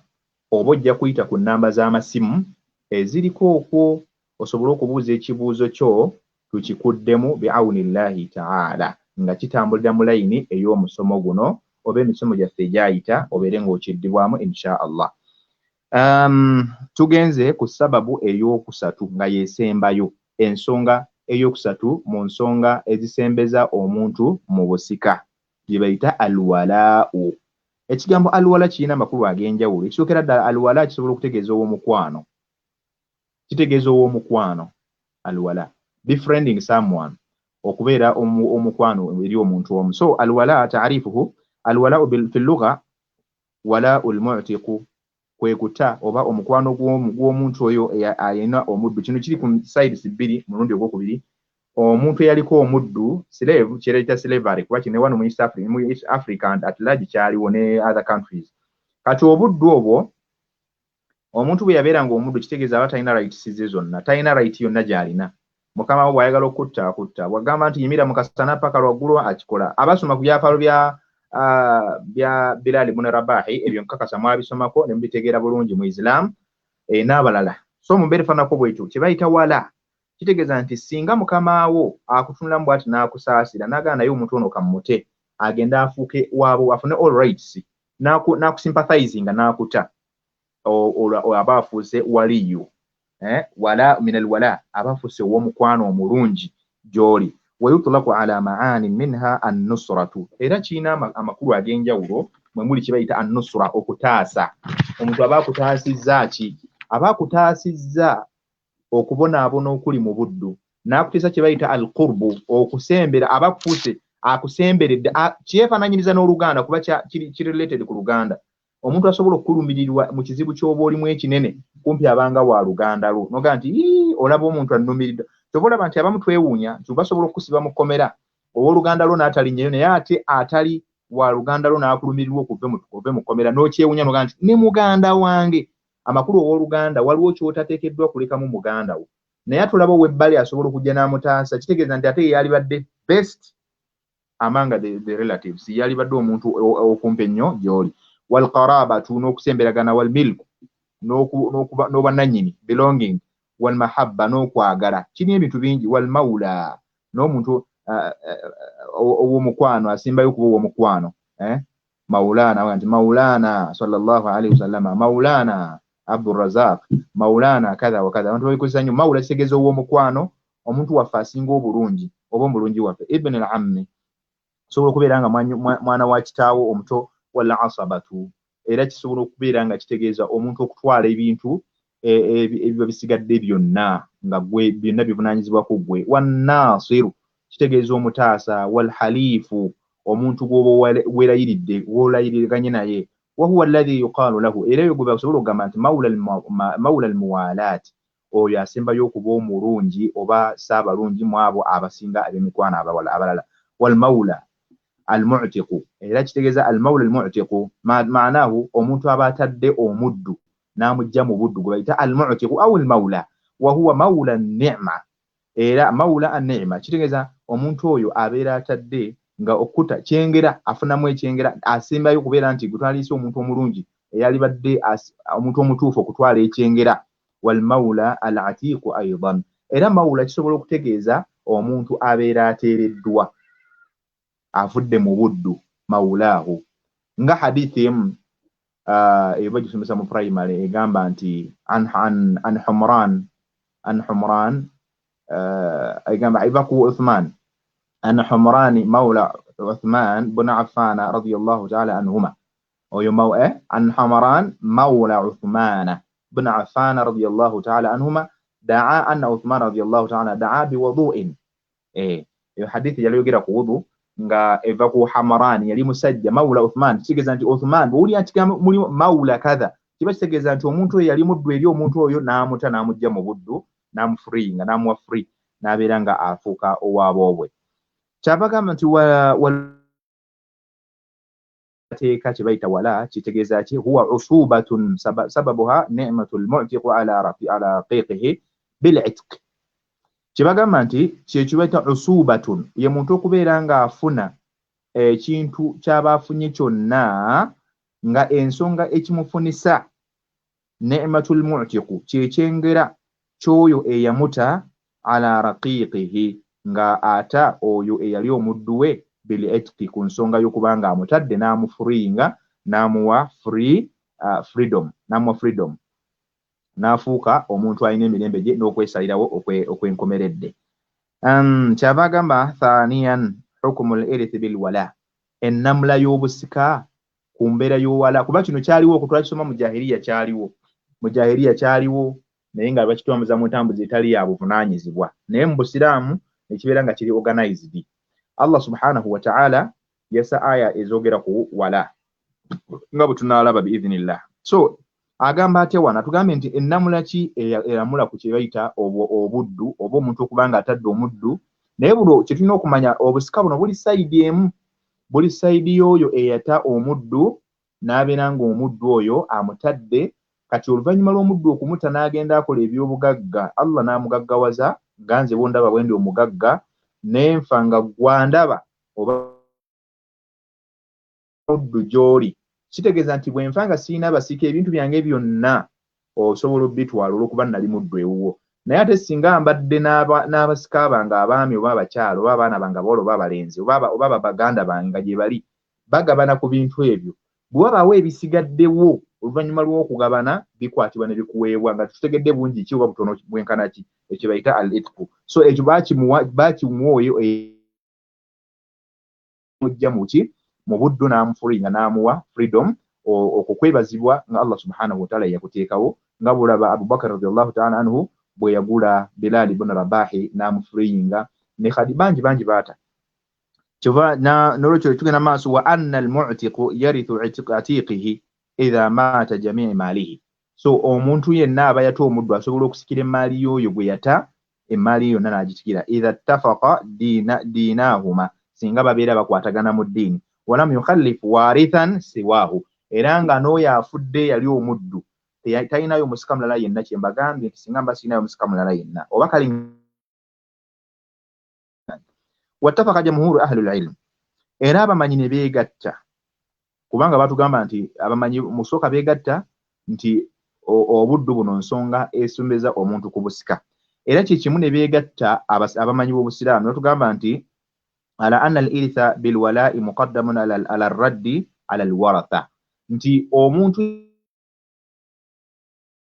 oba ojja kuyita ku nnamba z'amasimu eziriko okwo osobole okubuuza ekibuuzo kyo tukikuddemu biawunillahi ta'ala, nga kitambulira mu layini ey'omusomo guno oba emisomo gyaffe egyayita, obeere ng'okiddibwamu insha Allah. Tugenze ku sababu ey'okusatu nga yeesembayo, ensonga ey'okusatu mu nsonga ezisembeza omuntu mu busika gye bayita alwalaa'u. Ekigambo alwala kirina amakulu ag'enjawulo. Ekisookera ddala, alwala kisobola okutegeeza ow'omukwano, kitegeeza ow'omukwano. Alwala, befriending someone, okubeera omukwano eri omuntu omu. So alwala taarifuhu, alwalaa'u fi lugha walaa'u lmu'tiqu, kwe kuta oba omukwano gw'omuntu oyo alina omuddu. Kino kiri ku sides bbiri. Mulundi ogwokubiri, omuntu eyaliko omuddu, slave, kyerayita slavery, kuba kino wano mu East Africa, mu East Africa and at large kyaliwo ne other countries. Kati obuddu obwo, omuntu bwe yabeeranga omuddu, kitegeeza aba talina rights ze zonna, talina right yonna gy'alina. Mukama we bw'ayagala okutta, akutta. Bw'agamba nti yimira mu kasana paka lwaggulu, akikola. Abasoma ku byafaayo bya Bilal ibn Rabahi, ebyo nkakasa mwabisomako ne mubitegeera bulungi mu Islam n'abalala. So mu mbeera efaananako bwetyo, kye bayita wala kitegeeza nti singa mukamaawo akutunulamu bw'ati n'akusaasira n'agamba naye omuntu ono kammute agende afuuke waabo, afune all rights, n'akusympathizinga n'akuta, aba afuuse waliyu, wala min alwala, aba afuuse ow'omukwano omulungi gy'oli. Wayutlaku ala maanin minha annusratu, era kirina amakulu ag'enjawulo mwe muli kye bayita annusra, okutaasa. Omuntu aba akutaasizza ki? Aba akutaasizza okubonaabona okuli mu buddu, n'akutiisa kye bayita alqurbu, okusembera. Aba akufuuse akusemberedde, kyefaananyiriza n'oluganda kuba kiri related ku luganda. Omuntu asobola okukulumirirwa mu kizibu ky'oba olimu ekinene kumpi abanga wa luganda lwo, nogaa nti olaba omuntu annumiridde. Kyova olaba nti abamu twewuunya nti basobola okukusiba mu kkomera, owooluganda lwo n'atalinnyayo, naye ate atali wa luganda lwo n'akulumirirwa okuve mu kkomera, n'okyewuunya nogaa nti ne muganda wange. Amakulu, owooluganda waliwo ky'otateekeddwa kulekamu muganda wo, naye ate olaba ow'ebbali asobola okujja n'amutaasa. Kitegeeza nti ate ye yalibadde best among the relatives, yalibadde omuntu okumpi ennyo gy'oli. Walqarabatu, n'okusemberagana, walmilku, n'obwannannyini, belonging. Walmahabba, n'okwagala, kirina ebintu bingi. Walmaula, n'omuntu ow'omukwano, asimbayo okuba ow'omukwano, eh? Maulana, nti maulana sallallahu alaihi wasallama, maulana Abdurazaq, maulana kadha wa kadha, abantu babikozesa nnyo. Maula kitegeeza ow'omukwano, omuntu waffe asinga obulungi oba omulungi waffe. Ibn al ammi, sobola okubeera nga mwana wa kitaawo omuto. Wal asabatu, era kisobola okubeera nga kitegeeza omuntu okutwala ebintu ebiba bisigadde byonna nga gwe byonna bivunaanyizibwa ku ggwe. Wannasiru, kitegeeza omutaasa. Walhaliifu, omuntu gw'oba werayiridde, gw'olayirirganye naye. Wahuwa alladhi yuqaalu lahu, era eyo gwe basobola okugamba nti maula almuwalaati, oyo asembayo okuba omulungi oba saabalungi mu abo abasinga ab'emikwano abalala. Walmaula almutiqu, era kitegeeza almaula almutiqu, maanahu omuntu aba atadde omuddu n'amugja mu buddu gwe bayita almutiqu au almaula. Wahuwa maula nima, era maula anima kitegeeza omuntu oyo abeera atadde nga okuta kyengera, afunamu ekyengera, asembayo okubeera nti gwe twaliise omuntu omulungi eyalibadde omuntu omutuufu okutwala ekyengera. Walmaula al atiqu aidan, era maula kisobola okutegeeza omuntu abeera ateereddwa, avudde mu buddu, maulaahu. Nga hadithi emu eba gisomesa mu primary egamba nti an Humran, egamba eva ku Uthman, an Humrani maula Uthman bun Affana radiyallahu taala anhuma, oyo an Humran maula Uthmana bun Affana radiyallahu taala anhuma daa anna Uthman radiyallahu taala daa biwuduin. Eyo hadithi yali yogera ku wudu nga eva ku Hamran, yali musajja maula Uthman. Kitegeeza nti Uthman, bwowulira nti mulimu maula kadha, kiba kitegeeza nti omuntu oyo yali muddu eri omuntu oyo, n'amuta n'amugja mu buddu, n'amufreeinga, n'amuwa free, n'abeera nga afuuka owaboobwe. Kyava gamba nti teeka kye bayita wala kitegeeza ki? Huwa usubatun sababuha nimatu lmutiqu ala raqiqihi bilitq. Kyebagamba nti kyekibaita usubatun, ye muntu okubeera ng'afuna ekintu kyaba afunye kyonna nga ensonga ekimufunisa nimatul mutiqu, kyekyengera ky'oyo eyamuta, ala raqiqihi, nga ata oyo eyali omuddu we, bilitqi, ku nsonga y'okuba nga amutadde n'amufreeinga, n'amuwa free freedom, n'amuwa freedom, n'afuuka omuntu alina emirembe gye n'okwesalirawo okwenkomeredde. Kyava agamba thaniyan hukumu lirithi bilwala, ennamula y'obusika ku mbeera y'owala, kuba kino kyaliwo okutwakisoma mu jahiriya, kyaliwo mu jahiriya, kyaliwo naye nga bakitambuza mu ntambuza etali ya buvunaanyizibwa. Naye mu busiraamu nekibeera nga kiri organized. Allah subhanahu wataala yasa aya ezogera ku wala nga bwe tunaalaba biidhinillah. So agamba atya wano? Atugambye nti ennamula ki eramula ku kye bayita obuddu oba omuntu okuba nga atadde omuddu. Naye buno kye tulina okumanya, obusika buno buli side emu, buli side y'oyo eyata omuddu n'abeera ng'omuddu oyo amutadde. Kati oluvannyuma lw'omuddu okumuta n'agenda akola ebyobugagga, Allah n'amugaggawaza, nga nze bwondaba bwe ndi omugagga, nenfa nga gwandaba oba muddu gy'oli, kitegeeza nti bwe nfa nga sirina basika, ebintu byange byonna osobola obbitwala olw'okuba nali muddu ewuwo. Naye ate singa mbadde n'abasika bange abaami oba abakyala oba abaana bange abawala oba abalenzi oba baganda bange nga gye bali, bagabana ku bintu ebyo, bwe wabaawo ebisigaddewo oluvannyuma lw'okugabana, bikwatibwa ne bikuweebwa nga tutegedde bungi ki oba butono bwenkana ki, ekyo bayita al itqu. So ekyo bakimuwa oyo mujja muki mu buddu n'amufreeinga, n'amuwa freedom. Okwo kwebazibwa nga Allah subhanahu wataala yakuteekawo, nga bwolaba Abubakar radiallahu taala anhu bwe yagula Bilali bun Rabahi n'amufreeinga, ne khadi bangi bangi baata. Kyova nolwekyo tugenda maaso. Wa anna almutiqu yarithu atiqihi idha maata jamii maalihi. So omuntu yenna aba yata omuddu asobola okusikira emaali y'oyo gwe yata, emaali yonna n'agitikira, idha ttafaqa diinahuma, singa babeera bakwatagana mu ddiini, walam yukhallif warithan siwahu, era nga n'oyo afudde yali omuddu talinayo musika mulala yenna. Kyembagambye nti singa mba sirinayo musika mulala yenna oba kali. Wattafaka jamhuru ahlu lilm, era abamanyi ne beegatta, kubanga batugamba nti abamanyi musooka beegatta nti Obuddu buno nsonga esembeza omuntu ku busika. Era kye kimu ne beegatta abamanyi b'obusiraamu ne batugamba nti ala anna al-iritha bilwala'i muqaddamun ala ar-raddi ala al-waratha, nti omuntu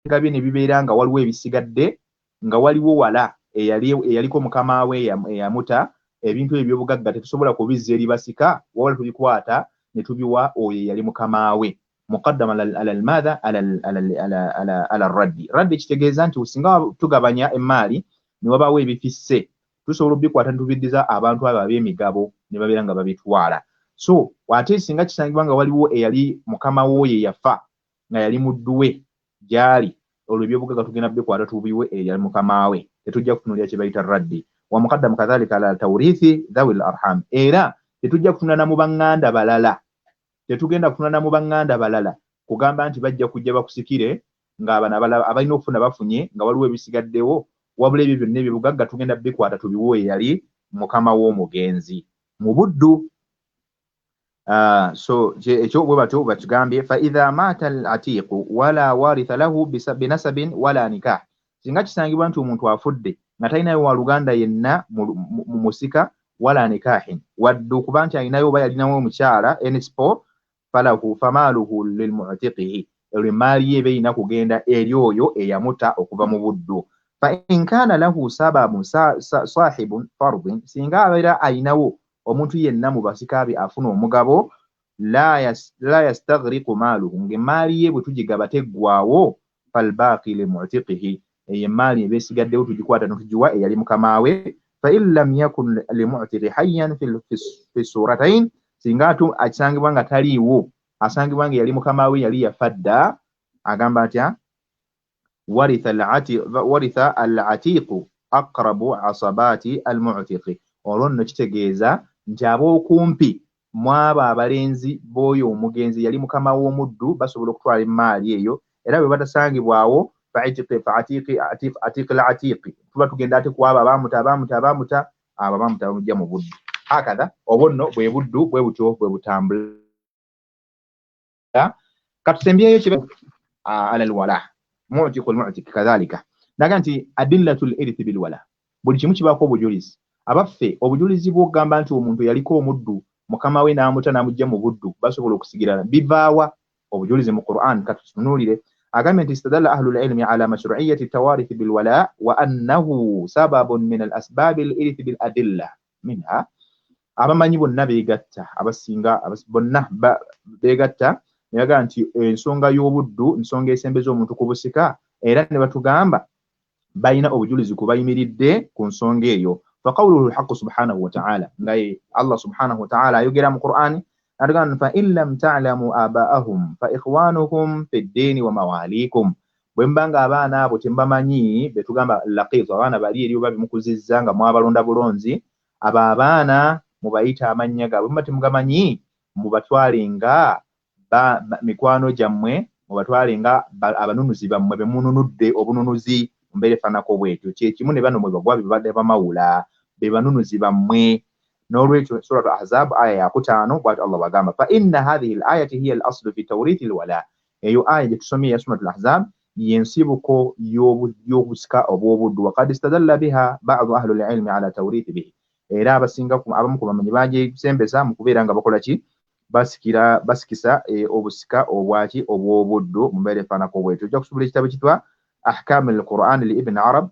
gabye ne bibeera nga waliwo ebisigadde, nga waliwo wala eyaliko mukama we eyamuta, ebintu ebyo eby'obugagga tetusobola kubizza eri basika, wabula tubikwata ne tubiwa oyo eyali mukama we. Muqaddam ala al-madha ala ar-raddi. Raddi kitegeeza nti singa tugabanya emmaali ne wabaawo ebifisse, tusobola okubikwata ne tubiddiza abantu abo ab'emigabo ne babeera nga babitwala. So ate singa kisangibwa nga waliwo eyali mukama w'oyo eyafa nga yali muddu we gy'ali, olwo ebyobugagga tugenda bikwata tubiwe eyali mukama we, tetujja kutunuulira kye bayita raddi. Wa muqaddamu kadhalika ala tawrithi dhawil arham, era tetujja kutunula na mu baŋŋanda balala, tetugenda kutunula na mu baŋŋanda balala kugamba nti bajja kujja bakusikire ng'abano abalala abalina okufuna bafunye nga waliwo ebisigaddewo, wabula ebyo byonna ebyobugagga tugenda bikwata tubiwe eyali mukama w'omugenzi mu buddu. So ekyo bwe batyo bakigambye. Fa idha maata al-atiqu wala waritha lahu binasabin wala nikah, singa kisangibwa nti omuntu afudde nga talinayo waluganda yenna mu musika, wala nikahin, wadde okuba nti alinayo oba yalinawo omukyala enspo, falahu famaaluhu lilmu'tiqihi, olwo emaali ye eba erina kugenda eri oyo eyamuta okuva mu buddu. Fa in kaana lahu sababu sahibun fardin, singa abeera alinawo omuntu yenna mu basika be afuna omugabo, la yastaghriqu maaluhu, ng'emaali ye bwe tugigaba teggwawo, falbaaqi limu'tiqihi, eyo emaali eba esigaddewo tugikwata ne tugiwa eyali mukama we. Fa in lam yakun limu'tiqi hayyan fi suratain, singa akisangibwa nga taliiwo, asangibwa nga yali mukama we yali yafa dda, agamba atya waritha al-atiqu aqrabu asabati al-mu'tiqi, olwo nno kitegeeza nti ab'okumpi mwabo abalenzi b'oyo omugenzi yali mukama w'omuddu basobola okutwala emaali eyo, era bwe batasangibwawo atiqi al-atiqi, tuba tugenda ate ku abo abamuta abo abamuta bamujja mu buddu. Hakadha obwo nno bwe buddu bwe butyo bwe butambula. Katusembyeyo kibe ala alwala mu'tiqu al-mu'tiq kadhalika, naga nti adillatul irithi bilwala, buli kimu kibaako obujulizi. Abaffe obujulizi bw'okugamba nti omuntu yaliko omuddu mukama we n'amuta n'amujja mu buddu basobola okusigirana bivaawa? Obujulizi mu Qur'an katutunuulire. Agambye nti istadalla ahlul ilmi ala mashru'iyyati tawarithi bilwala wa annahu sababun min al asbabi al irithi bil adilla minha, abamanyi bonna beegatta, abasinga bonna beegatta ne bagamba nti ensonga y'obuddu nsonga esembeza omuntu ku busika, era ne batugamba balina obujulizi ku bayimiridde ku nsonga eyo. Faqawluhu al-haqqu subhanahu wa ta'ala, nga Allah subhanahu wa ta'ala ayogera mu Qur'ani atugamba fa in lam ta'lamu aba'ahum fa ikhwanukum fi ddini wa mawalikum, bwe muba nga abaana abo temubamanyi, be tugamba laqiitu, abaana bali eri oba bimukuzizza nga mwabalonda bulonzi, abo abaana mubayite amannya gaabwe, muba temugamanyi mubatwale nga mikwano gyammwe, mubatwale nga abanunuzi bammwe be mununudde obununuzi mu mbeera efaananako bw'etyo. Kye kimu ne bano mwe bagwa be babadde bamawula, be banunuzi bammwe. N'olwekyo Suratu Ahzab aya ya 5 bw'atyo Allah bw'agamba fa inna hadhihi al-ayati hiya al-aslu fi tawrithi al-wala, eyo aya gye tusomye ya Suratu Ahzab y'ensibuko y'obusika obw'obuddu. Wa qad istadalla biha ba'du ahli al-ilmi ala tawrithi bihi, era abasinga abamu ku bamanyi bagyesembeza mu kubeera nga bakola ki, basikisa obusika obwaki obw'obuddu mu mbeera efaananako bw'etyo. Ojja kusobola ekitabo kitwa Ahkam al-Qur'an li Ibn Arab,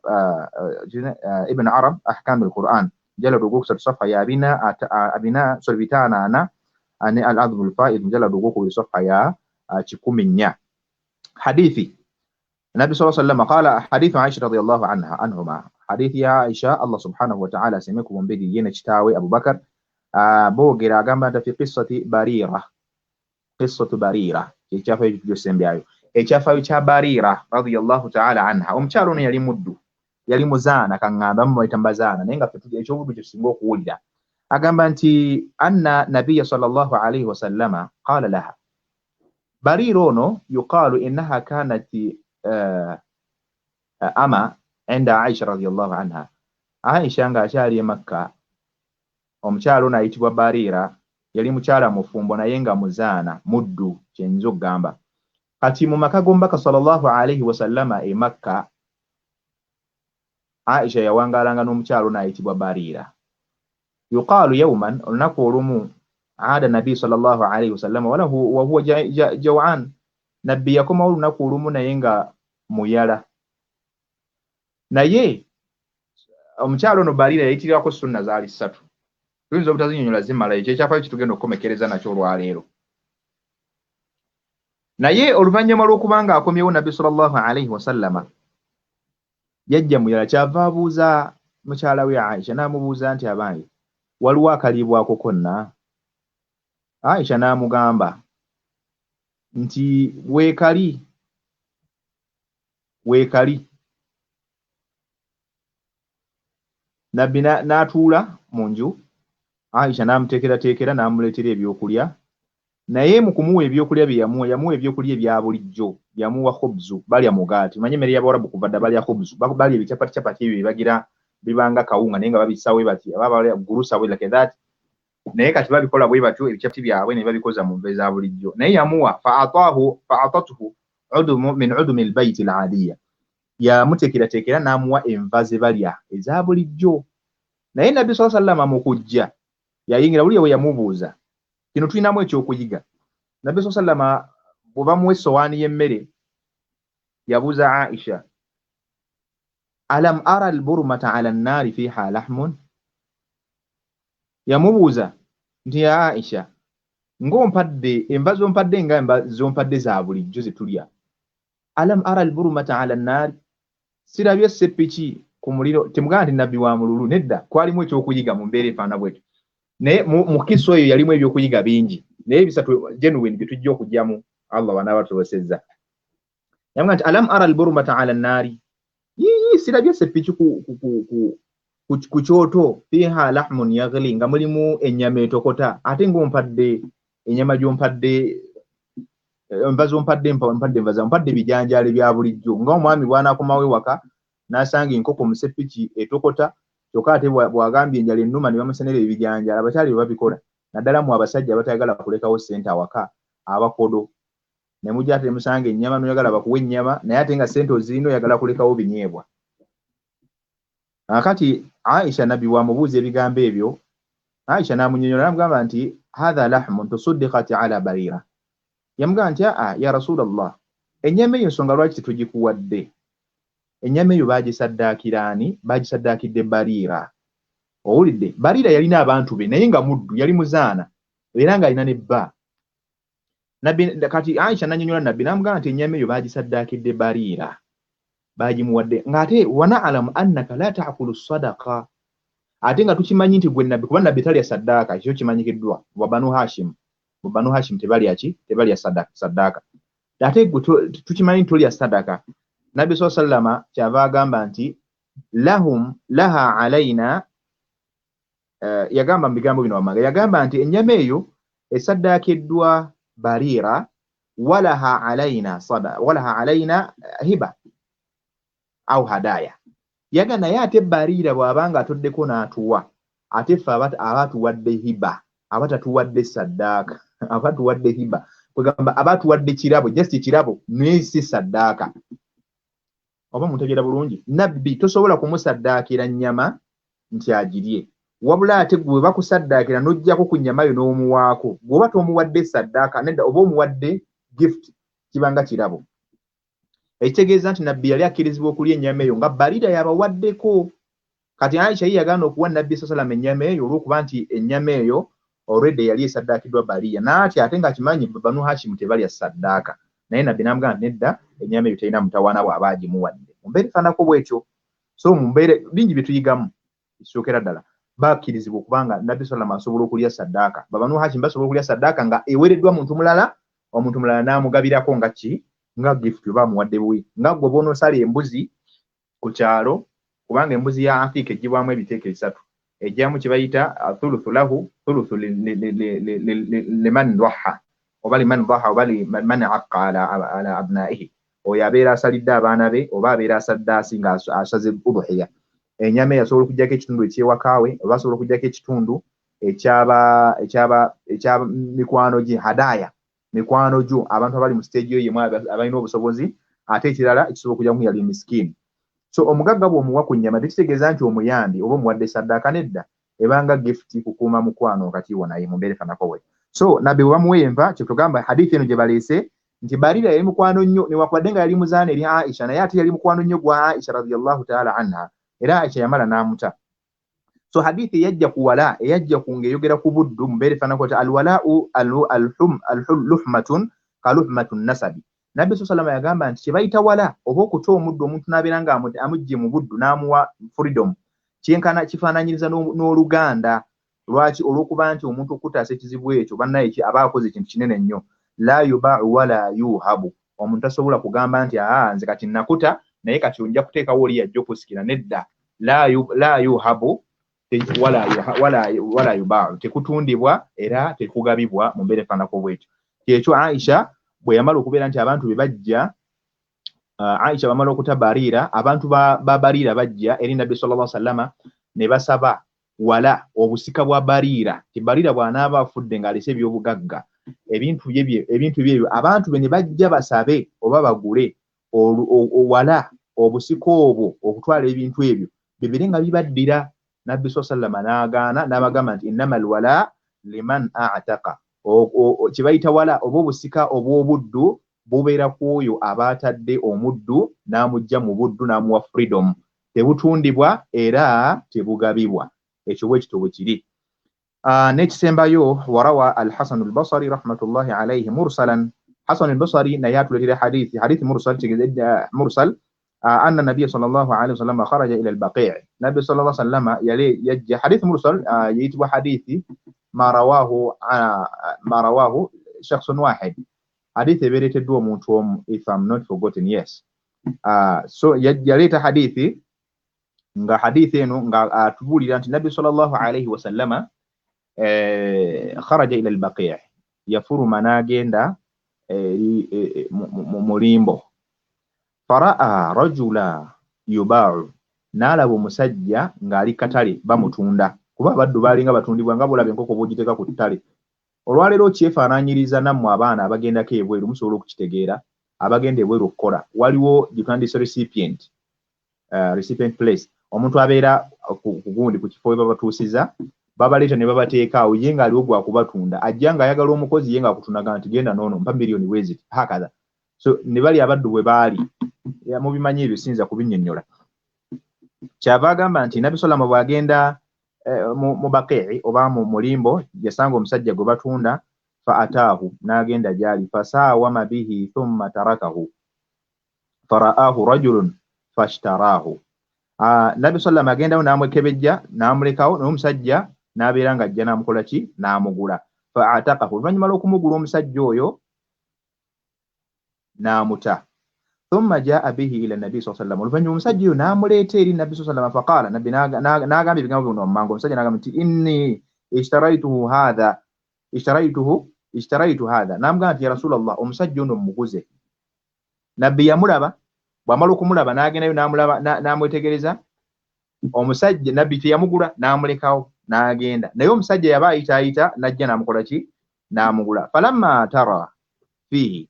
Ibn Arab Ahkam al-Qur'an, mujallad ogwokusatu safa ya 54 ne al-Adhbu al-Faid mujallad ogwokubiri safa ya 104. Hadithi Nabi sallallahu alayhi wasallam qala hadithu Aisha radhiyallahu anha anhuma, hadithi ya Aisha Allah subhanahu wa ta'ala asimeko mumbiri ye ne kitaawe Abu Bakar, boogera agamba nti fi qissati Barira, qissatu Barira ekyafaayo kyosembyayo, ekyafaayo kya Barira radhiyallahu ta'ala anha. Omukyala ono yali muddu, yali muzaana, kaŋŋamba mubayita mubazaana, naye nga ffe ekyobuddu kye tusinga okuwulira. Agamba nti anna nabiyya sallallahu alayhi wasallama qala laha, Barira ono yuqaalu innaha kanat ama inda Aisha radhiyallahu anha, Aisha ng'akyali e Makka, omukyala ono ayitibwa Barira yali mukyala mufumbo naye nga muzaana, muddu kyenyinza okugamba. Kati mu maka g'omubaka sallallahu alaihi wasallama e Makka, Aisha yawangaalanga n'omukyalo n'ayitibwa Bariira. Yuqaalu yawman, olunaku olumu, aada nabi sallallahu alaihi wasallama wa huwa jaw'an, nabbi yakomawo olunaku olumu naye nga muyala. Naye omukyalo ono Bariira yayitirako sunna zaali ssatu, tuyinza obutazinyonyola zimala, ekyo ekyafaayo kitugenda okukomekereza nakyo olwaleero. Naye oluvannyuma lw'okuba nga akomyewo nabbi sallallahu alaihi wasallama yajja muyala, kyava abuuza mukyala we Aisha n'amubuuza nti abange waliwo akaliibwako konna? Aisha n'amugamba nti weekali weekali. Nabbi n'atuula mu nju, Aisha n'amuteekerateekera n'amuleetera ebyokulya. Naye mu kumuwa ebyokulya bye yamuwa, yamuwa ebyokulya ebya bulijjo, yamuwa khubzu, balya mugaati. Manye emmere y'Abawarabu kuva dda balya khubzu, balya ebichapati chapati ebyo byebagira bibanga kawunga naye nga babissawo bwe bati, aba balya gulusa bwe like that. Naye kati babikola bwe batyo ebichapati byabwe ne babikoza mu nva eza bulijjo. Naye yamuwa fa atatuhu udumu min udumi albayti aladiya, yamuteekerateekera n'amuwa enva ze balya eza bulijjo. Naye nabbi sallallahu alaihi wasallam mu kujja yayingira buli we yamubuuza. Kino tulinamu ekyokuyiga. Nabbi sallallahu alaihi wasallam bwe bamuwa essowaani y'emmere yabuuza Aisha, alam ara alburmata ala nnaari fiha lahmun? Yamubuuza nti ya Aisha, ng'ompadde enva z'ompadde nga enva z'ompadde za bulijjo ze tulya, alam ara alburmata ala nnaari, sirabye seppiki ku muliro? Temugamba nti nabbi wa mululu, nedda, kwalimu ekyokuyiga mu mbeera efaanana bwetyo. Naye mu kiso eyo yalimu ebyokuyiga bingi, naye ebisatu genuine bye tujja okuggyamu Allah wanaaba tulosezza. Yamugamba nti alam ara alburmata ala nnaari, yiyi sirabye seppiki ku kyoto, fiha lahmun yaghli, nga mulimu ennyama etokota, ate ng'ompadde ennyama gy'ompadde, enva z'ompadde, mpadde enva za mpadde bijanjaalo ebya bulijjo. Nga omwami bw'anaakomawo ewaka n'asanga enkoko mu seppiki etokota, kyokka ate bw'agambye enjala ennuma ne bamusenera ebijanjaalo. Abakyali bwe babikola, naddala mu abasajja abatayagala kulekawo ssente awaka, abakodo, ne mujja ate ne musanga ennyama, n'oyagala bakuwe ennyama, naye ate nga ssente ozirina oyagala kulekawo binyeebwa. Kaakati Aisha nabbi bw'amubuuza ebigambo ebyo, Aisha n'amunnyonnyola n'amugamba nti hatha lahmun tusuddiqat ala Barira. Yamugamba nti aa ya Rasulallah, ennyama eyo ensonga lwaki tetugikuwadde? Ennyama eyo baagisaddaakiraani? Baagisaddaakidde Bariira. Owulidde, Bariira yalina abantu be naye nga muddu, yali muzaana era ng'alina ne bba. Nabbi kati Aisha n'annyonnyola nabbi n'amugamba nti ennyama eyo baagisaddaakidde Bariira, baagimuwadde, ng'ate wanaalamu annaka la taakulu sadaqa, ate nga tukimanyi nti gwe nabbi, kuba nabbi talya saddaaka, ekyo kimanyikiddwa wa Banu Hashim. Mu Banu Hashim tebalya ki? Tebalya saddaaka. Ate gwe tukimanyi nti tolya sadaka. Nabbi sallallahu alaihi wasallama kyava agamba nti lahum laha alaina, yagamba mu bigambo bino wammanga, yagamba nti ennyama eyo esaddaakiddwa Bariira, walaha alaina sada, walaha alaina hiba au hadaya. Yaga naye ate Bariira bw'abanga atoddeko n'atuwa, ate ffe aba atuwadde hiba, aba tatuwadde saddaaka, aba atuwadde hiba, kwegamba aba atuwadde kirabo, just kirabo, naye si saddaaka. Oba muntegeera bulungi? Nabbi tosobola kumusaddaakira nnyama nti agirye, wabula ate gwe bakusaddaakira n'oggyako ku nnyama yo n'omuwaako, bw'oba tomuwadde saddaaka, nedda, oba omuwadde gift, kibanga kirabo. Ekitegeeza nti nabbi yali akkirizibwa okulya ennyama eyo nga Bariira yabawaddeko. Kati Aisha ye yagaana okuwa nabbi sallallahu alaihi wasallam ennyama eyo olw'okuba nti ennyama eyo already yali esaddaakiddwa Bariya, n'atya ate ng'akimanyi Banu Hashimu tebalya saddaaka. Naye nabbi n'amugamba nti nedda, ennyama eyo terina mutawaana bw'aba agimuwadde. Mu mbeera efaananako bw'etyo. So mu mbeera bingi bye tuyigamu. Ekisookera ddala, bakkirizibwa okuba nga nabbi sallallahu alaihi wasallam asobola okulya saddaaka, Babanu Hashimu basobola okulya saddaaka nga eweereddwa muntu mulala, omuntu mulala n'amugabirako nga ki? Nga gift, oba amuwadde buwi. Nga ggwe bw'onoosala embuzi ku kyalo, kubanga embuzi ya aqiqa eggyibwamu ebiteeko esatu, ejjamu kye bayita thuluthu lahu, thuluthu liman dhaha, oba liman dhaha, oba liman aqqa ala abnaihi, oyo abeera asalidde abaana be, oba abeera asaddaasi nga asaze udhuhiya. Ennyama eyo asobola okuggyako ekitundu ekyewakaawe, oba asobola okuggyako ekitundu ekyaba ekyaba ekya mikwano gye, hadaya. Mikwano gyo, abantu abali mu stage yo yemu abalina obusobozi, ate ekirala ekisobola okujja mu yali miskiini. So omugagga bw'omuwa ku nnyama tekitegeeza nti omuyambi oba omuwadde saddaaka, nedda, ebanga gift kukuuma mukwano wakati wo naye mu mbeera efaanako bwe. So nabbi bwe bamuwa enva, kyetugamba hadithi eno gye baleese nti Barira yali mukwano nnyo, newakubadde nga yali muzaana eri Aisha, naye ate yali mukwano nnyo gwa Aisha radiyallahu taala anha, era Aisha yamala n'amuta. So hadithi eyajja ku wala, eyajja ku ng'eyogera ku buddu mu mbeera efaanako ti alwalaau luhmatun ka luhmatun nasabi. Nabbi so salama yagamba nti kye bayita wala oba okuta omuddu, omuntu n'abeera nga amuggye mu buddu n'amuwa freedom, kyenkana kifaananyiriza n'oluganda. Lwaki? Olw'okuba nti omuntu okutaasa ekizibu ekyo bannaye aba akoze ekintu kinene nnyo. La yubau wala yuhabu, omuntu tasobola kugamba nti aa nze kati nakuta naye kati nja kuteekawo oli yajja okusikira, nedda. La yuhabu wala yubau, tekutundibwa era tekugabibwa mu mbeera efaanako bwetyo. Kyekyo Aisha bwe yamala okubeera nti abantu be bajja, Aisha bamala okuta Barira, abantu ba Barira bajja eri Nabbi sallallahu alaihi wasallama ne basaba wala obusika bwa Barira, ti Barira bw'anaaba afudde ng'alese ebyobugagga, ebintu bye abantu be ne bajja basabe oba bagule wala obusika obwo okutwala ebintu ebyo bibire nga bibaddira. Nabbi sallallahu alaihi wasallama n'agaana n'abagamba nti innamal wala liman a'taqa, kye bayita wala oba obusika obw'obuddu bubeera ku oyo aba atadde omuddu n'amuggya mu buddu n'amuwa freedom, tebutundibwa era tebugabibwa. Ekyo bwe kityo bwe kiri. N'ekisembayo, warawa Al-Hasan al-Basri rahmatullahi alayhi mursalan. Hasan al-Basri naye atuleetera hadithi mursal, mursal anna nabiyya sallallahu alayhi wasallam kharaja ila al-Baqi'. Nabbi sallallahu alayhi wasallam yali yajja, hadithi mursal yayitibwa hadithi ma rawahu shakhsun wahid, hadithi ebeereteddwa omuntu omu, if I'm not forgotten, yes. So yaleeta hadithi nga hadithi eno nga atubuulira nti Nabbi sallallahu alayhi wasallama kharaja ila al-Baqi', yafuluma n'agenda mu mulimbo. Faraa rajula yuba'u, n'alaba omusajja ng'ali katale bamutunda, kuba abaddu baalinga batundibwa nga bw'olaba enkoko bw'ogiteeka ku ttale. Olwaleero kyefaanaanyiriza nammwe abaana abagendako ebweru musobola okukitegeera, abagenda ebweru okukola, waliwo gye twandiyise recipient place, omuntu abeera ku gundi ku kifo we babatuusiza, babaleeta ne babateeka awo, ye ng'aliwo gwa kubatunda, ajja ng'ayagala omukozi, ye ng'akutunaga nti genda noono mpa miliyoni bwe ziti hakaza. So ne bali abaddu bwe baali, mubimanyi ebyo siyinza kubinnyonnyola. Kyava agamba nti Nabbi sallallahu bw'agenda mu Baqi' oba mu mulimbo, yasanga omusajja gwe batunda, fa ataahu, n'agenda gy'ali, fasaawama bihi thumma tarakahu faraahu rajulun fashtaraahu. Nabbi sallallahu agendawo n'amwekebejja n'amulekawo, naye omusajja n'abeera ng'ajja n'amukola ki, n'amugula. Fa atakahu, oluvannyuma lw'okumugula omusajja oyo n'amuta. Thumma jaa bihi ila nabbi sallallahu alayhi wasallam, oluvannyuma omusajja oyo n'amuleeta eri Nabbi sallallahu alayhi wasallam. Faqaala, Nabbi n'agamba ebigambo bino wammanga, omusajja n'agamba nti inni ishtaraytuhu hadha, ishtaraytu hadha, n'amugamba nti ya Rasulallah, omusajja ono mmuguze. Nabbi yamulaba, bw'amala okumulaba n'agendayo n'amulaba n'amwetegereza omusajja. Nabbi teyamugula n'amulekawo n'agenda, naye omusajja yaba ayitaayita n'ajja n'amukola ki, n'amugula. Falamma tara fiihi,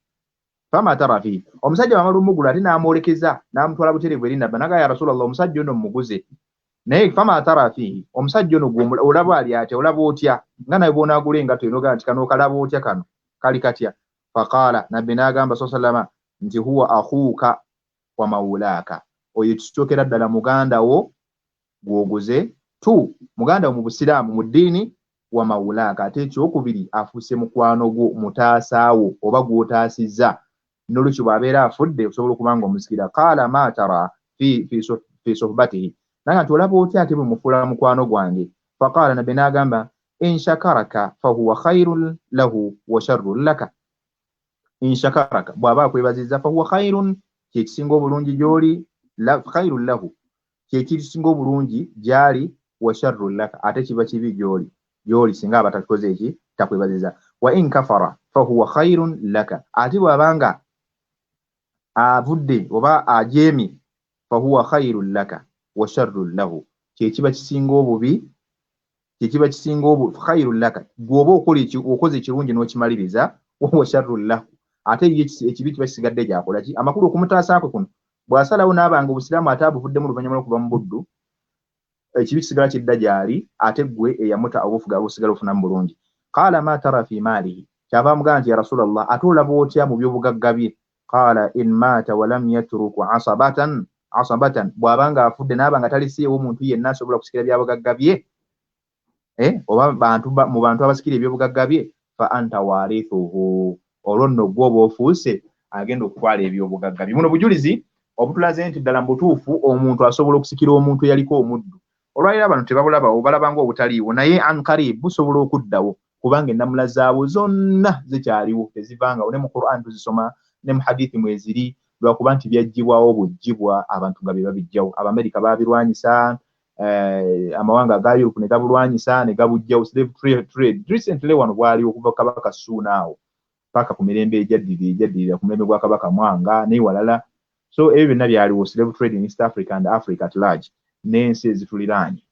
fama tara fiihi, omusajja bw'amala omugula ate n'amwolekeza n'amutwala butereevu eri Nabbi, n'agamba ya Rasulallah, omusajja ono mmuguze, naye fama tara fiihi, omusajja ono gwe olaba ali atya, olaba otya, nga nawe bw'onaagula engatto eno ogamba nti kano okalaba otya, kano kali katya. Faqaala, Nabbi n'agamba sallallahu alayhi wasallama nti huwa akhuuka wa mawulaaka, oyo kisookera ddala muganda wo gw'oguze, tu muganda wo mu Busiraamu mu ddiini, wa mawulaaka, ate ekyokubiri afuuse mukwano gwo, mutaasaawo oba gw'otaasizza, n'olwekyo bw'abeera afudde osobola okuba nga omusikira. Qaala ma tara fi suhbatihi, naga nti olaba otya ate bwe mufuula mukwano gwange. Faqaala, Nabbi n'agamba in shakaraka fahuwa khairun lahu wa sharrun laka, in shakaraka, bw'aba akwebazizza fahuwa khairun, kyekisinga obulungi gy'oli, khairun lahu, kyekisinga obulungi gy'ali, wa sharrun laka, ate kiba kibi gy'oli singa aba takoze eki, takwebaziza. Wa in kafara fahuwa khairun laka, ate bw'abanga avudde oba ajeemye fahuwa khairun laka wa sharrun lahu, kyekiba kisinga obubi, kyekiba kisinga obu khairun laka, gw'oba okoze ekirungi n'okimaliriza, Wahuwa sharrun lahu, ate ye ekibi kiba kisigadde gyakola ki? Amakulu okumutaasa kwe kuno, bw'asalawo n'abanga obusiraamu ate abuvuddemu oluvannyuma lw'okuva mu buddu, ekibi kisigala kidda gy'ali, ate ggwe eyamuta obufuga obusigala ofunamu bulungi. Qaala ma tara fi maalihi, kyava amugamba nti ya Rasulallah, ate olaba otya mu byobugagga bye? Qaala in maata walam yatruku asabatan, asabatan, bw'aba ng'afudde n'aba nga talisiiwo muntu yenna asobola kusikira byabugagga bye, oba bantu mu bantu abasikira ebyobugagga bye, fa anta warithuhu, olwo nno ggwe oba ofuuse agenda okutwala ebyobugagga bye. Buno bujulizi obutulaze nti ddala mu butuufu omuntu asobola okusikira omuntu eyaliko omuddu. Olwaleero abantu tebabulabawo, balaba ng'obutaliiwo, naye ankarib busobola okuddawo kubanga ennamula zaabwo zonna zikyaliwo, tezivangawo. Ne mu Quran tuzisoma, ne mu hadithi mweziri, lwakuba nti byaggyibwawo buggyibwa abantu nga bye babijjawo. Abamerika baabirwanyisa, amawanga aga Europe ne gabulwanyisa ne gabuggyawo. Slave trade recently wano bwaliwo okuva Kabaka Ssuuna awo paka ku mirembe egyaddirira ku mulembe gwa Kabaka Mwanga n'ewalala. So ebyo byonna byaliwo, slave trade in East Africa and Africa at large n'ensi ezituliraanye.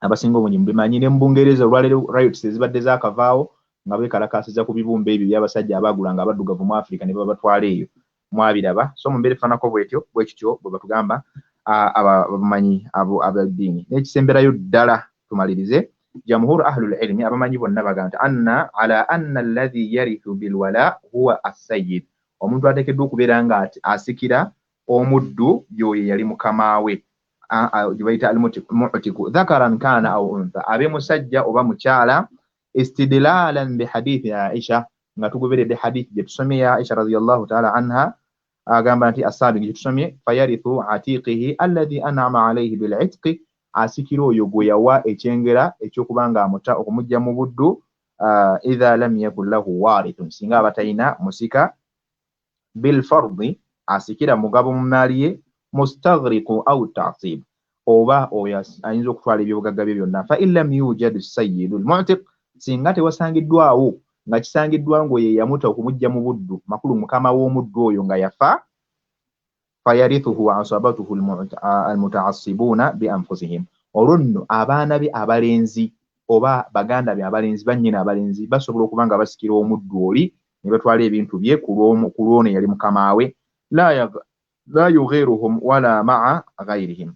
Abasinga obungi mubimanyi. Ne mu Bungereza olwaleero riots ezibadde zaakavaawo nga beekalakaasiza ku bibumba ebyo eby'abasajja abaagulanga abaddugavu mu Africa ne babatwala eyo, mwabiraba. So mu mbeera efaananako bwetyo bwe kityo bwe batugamba abamanyi abo ab'eddiini. N'ekisemberayo ddala tumalirize, jamhur ahlul ilmi, abamanyi bonna bagamba nti anna ala anna alladhi yarithu bilwala huwa assayid, omuntu ateekeddwa okubeera nga asikira omuddu y'oyo eyali mukama we, gye bayita al-mu'tiku, dhakaran kana aw untha, abe musajja oba mukyala, istidlalan bihadithi Aisha, nga tugoberedde hadithi gye tusomye ya Aisha radhiyallahu ta'ala anha, agamba nti asaabi gye tusomye, fayarithu atiqihi alladhi an'ama alayhi bil'itqi, asikira oyo gwe yawa ekyengera ekyokuba nga amuta okumujja mu buddu, idha lam yakun lahu warithun, singa aba talina musika, bilfardi, asikira mugabo mu maali ye, mustaghriqu aw ta'sib, oba oyo ayinza okutwala ebyobugagga bye byonna. Fa in lam yujad sayyidu al-mu'tiq, singa tewasangiddwawo nga kisangiddwa ng'oyo eyamuta okumujja mu buddu, makulu mukama w'omuddu oyo nga yafa, fayarithuhu asabatuhu almutaassibuuna bi anfusihim, olwo nno abaana be abalenzi oba baganda be abalenzi, bannyina abalenzi, basobola okuba nga basikira omuddu oli ne batwala ebintu bye ku lw'ono eyali mukama we, la yughiruhum wala ma'a ghairihim,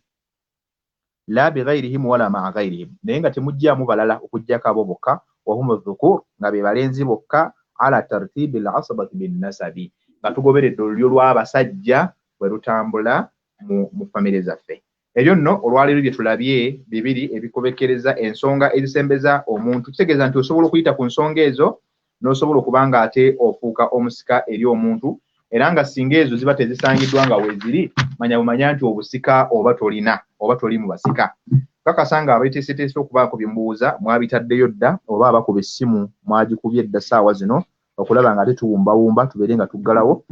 la bighairihim wala ma'a ghairihim, naye nga temuggyaamu balala okuggyako abo bokka, wahumu dhukur, nga be balenzi bokka, ala tartibi al-asabati binnasabi, nga tugoberedde olulyo lw'abasajja bwe lutambula mu famire zaffe. Ebyo nno olwaleero bye tulabye bibiri ebikobekereza ensonga ezisembeza omuntu. Kitegeeza nti osobola okuyita ku nsonga ezo n'osobola okuba nga ate ofuuka omusika eri omuntu, era nga singa ezo ziba tezisangiddwa nga weeziri, manya bumanya nti obusika oba tolina, oba toli mu basika. Kakasa nga abeeteeseteese okubaako bye mubuuza mwabitaddeyo dda, oba abakuba essimu mwagikubye dda ssaawa zino okulaba nga ate tuwumbawumba tubeere nga tuggalawo.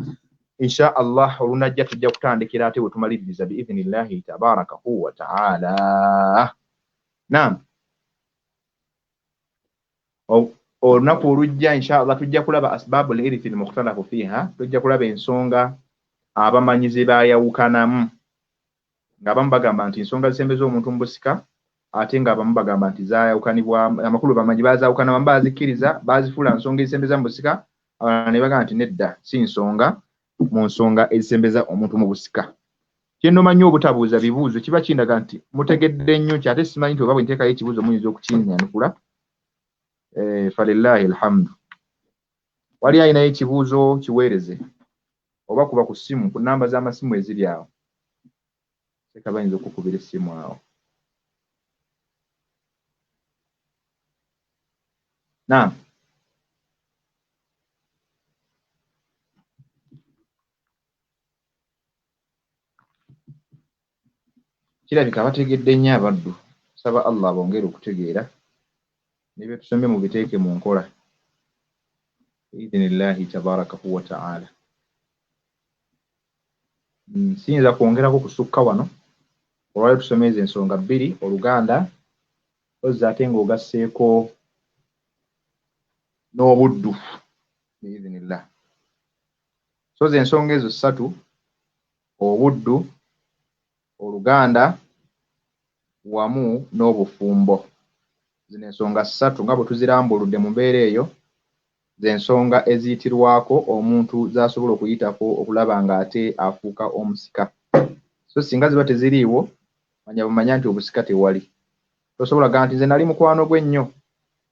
Insha Allah olunajja tujja kutandikira ate we tumaliriza biidhinillahi tabarakahu wa taala. Naam, olunaku olujja insha Allah tujja kulaba asbabul irithi almukhtalafu fiha, tujja kulaba ensonga abamanyi ze baayawukanamu, ng'abamu bagamba nti ensonga zisembeza omuntu mu busika, ate ng'abamu bagamba nti zaayawukanibwa. Amakulu bamanyi bazaawukana, abamu bazikkiriza bazifuula nsonga ezisembeza mu busika, abalala ne bagamba nti nedda, si nsonga mu nsonga ezisembeza omuntu mu busika. Kyennomanyi obutabuuza bibuuzo kiba kindaga nti mutegedde nnyo, nti ate simanyi nti oba bwe nteekayo ekibuuzo muyinza okukinyanukula. Falillahi alhamdu. Wali alinayo ekibuuzo kiweereze oba kuba ku ssimu ku nnamba z'amasimu eziri awo, seka bayinza okukubira essimu awo. Naam, kirabika bategedde nnyo abaddu. Saba Allah abongere okutegeera ne bye tusomye mubiteeke mu nkola biidhinillahi tabarakahu wa taala. Siyinza kwongerako kusukka wano. Olwaleero tusomye ezo ensonga bbiri, oluganda ozza ate ng'ogasseeko n'obuddu biidhinillah. So ze ensonga ezo ssatu, obuddu, oluganda wamu n'obufumbo. Zino ensonga ssatu nga bwe tuzirambuludde mu mbeera eyo, Z'ensonga eziyitirwako omuntu z'asobola okuyitako okulaba ng'ate afuuka omusika. So singa ziba teziriiwo, manya bumanya nti obusika tewali. Tosobola gamba nti nze nali mukwano gwe nnyo,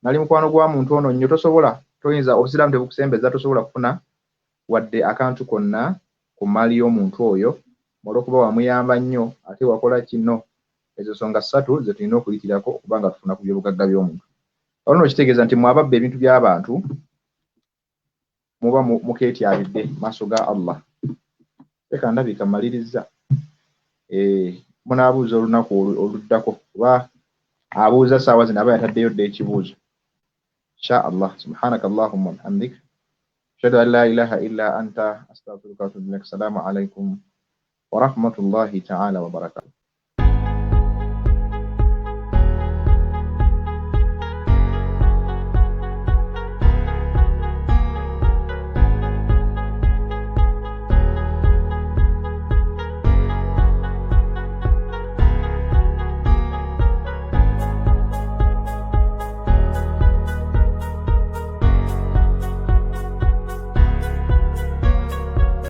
nali mukwano gwa muntu ono nnyo. Tosobola, toyinza, obusiraamu tebukusembeza, tosobola kufuna wadde akantu konna ku mmaali y'omuntu oyo olw'okuba wamuyamba nnyo ate wakola kino. Ezo nsonga ssatu ze tulina okuyitirako okuba nga tufuna ku byobugagga by'omuntu. Olwo nno kitegeeza nti mwe ababba ebintu by'abantu muba mukeetyabidde maaso ga Allah. Leka ndabika mmaliriza. Munaabuuza olunaku oluddako, kuba abuuza ssaawa zino aba yataddeyo dda ekibuuzo. Insha Allah. Subhanaka Allahumma bihamdik. Ashhadu an la ilaha illa anta astaghfiruka wa atubu ilaik. Assalamu alaikum wa rahmatullahi ta'ala wa barakatuh.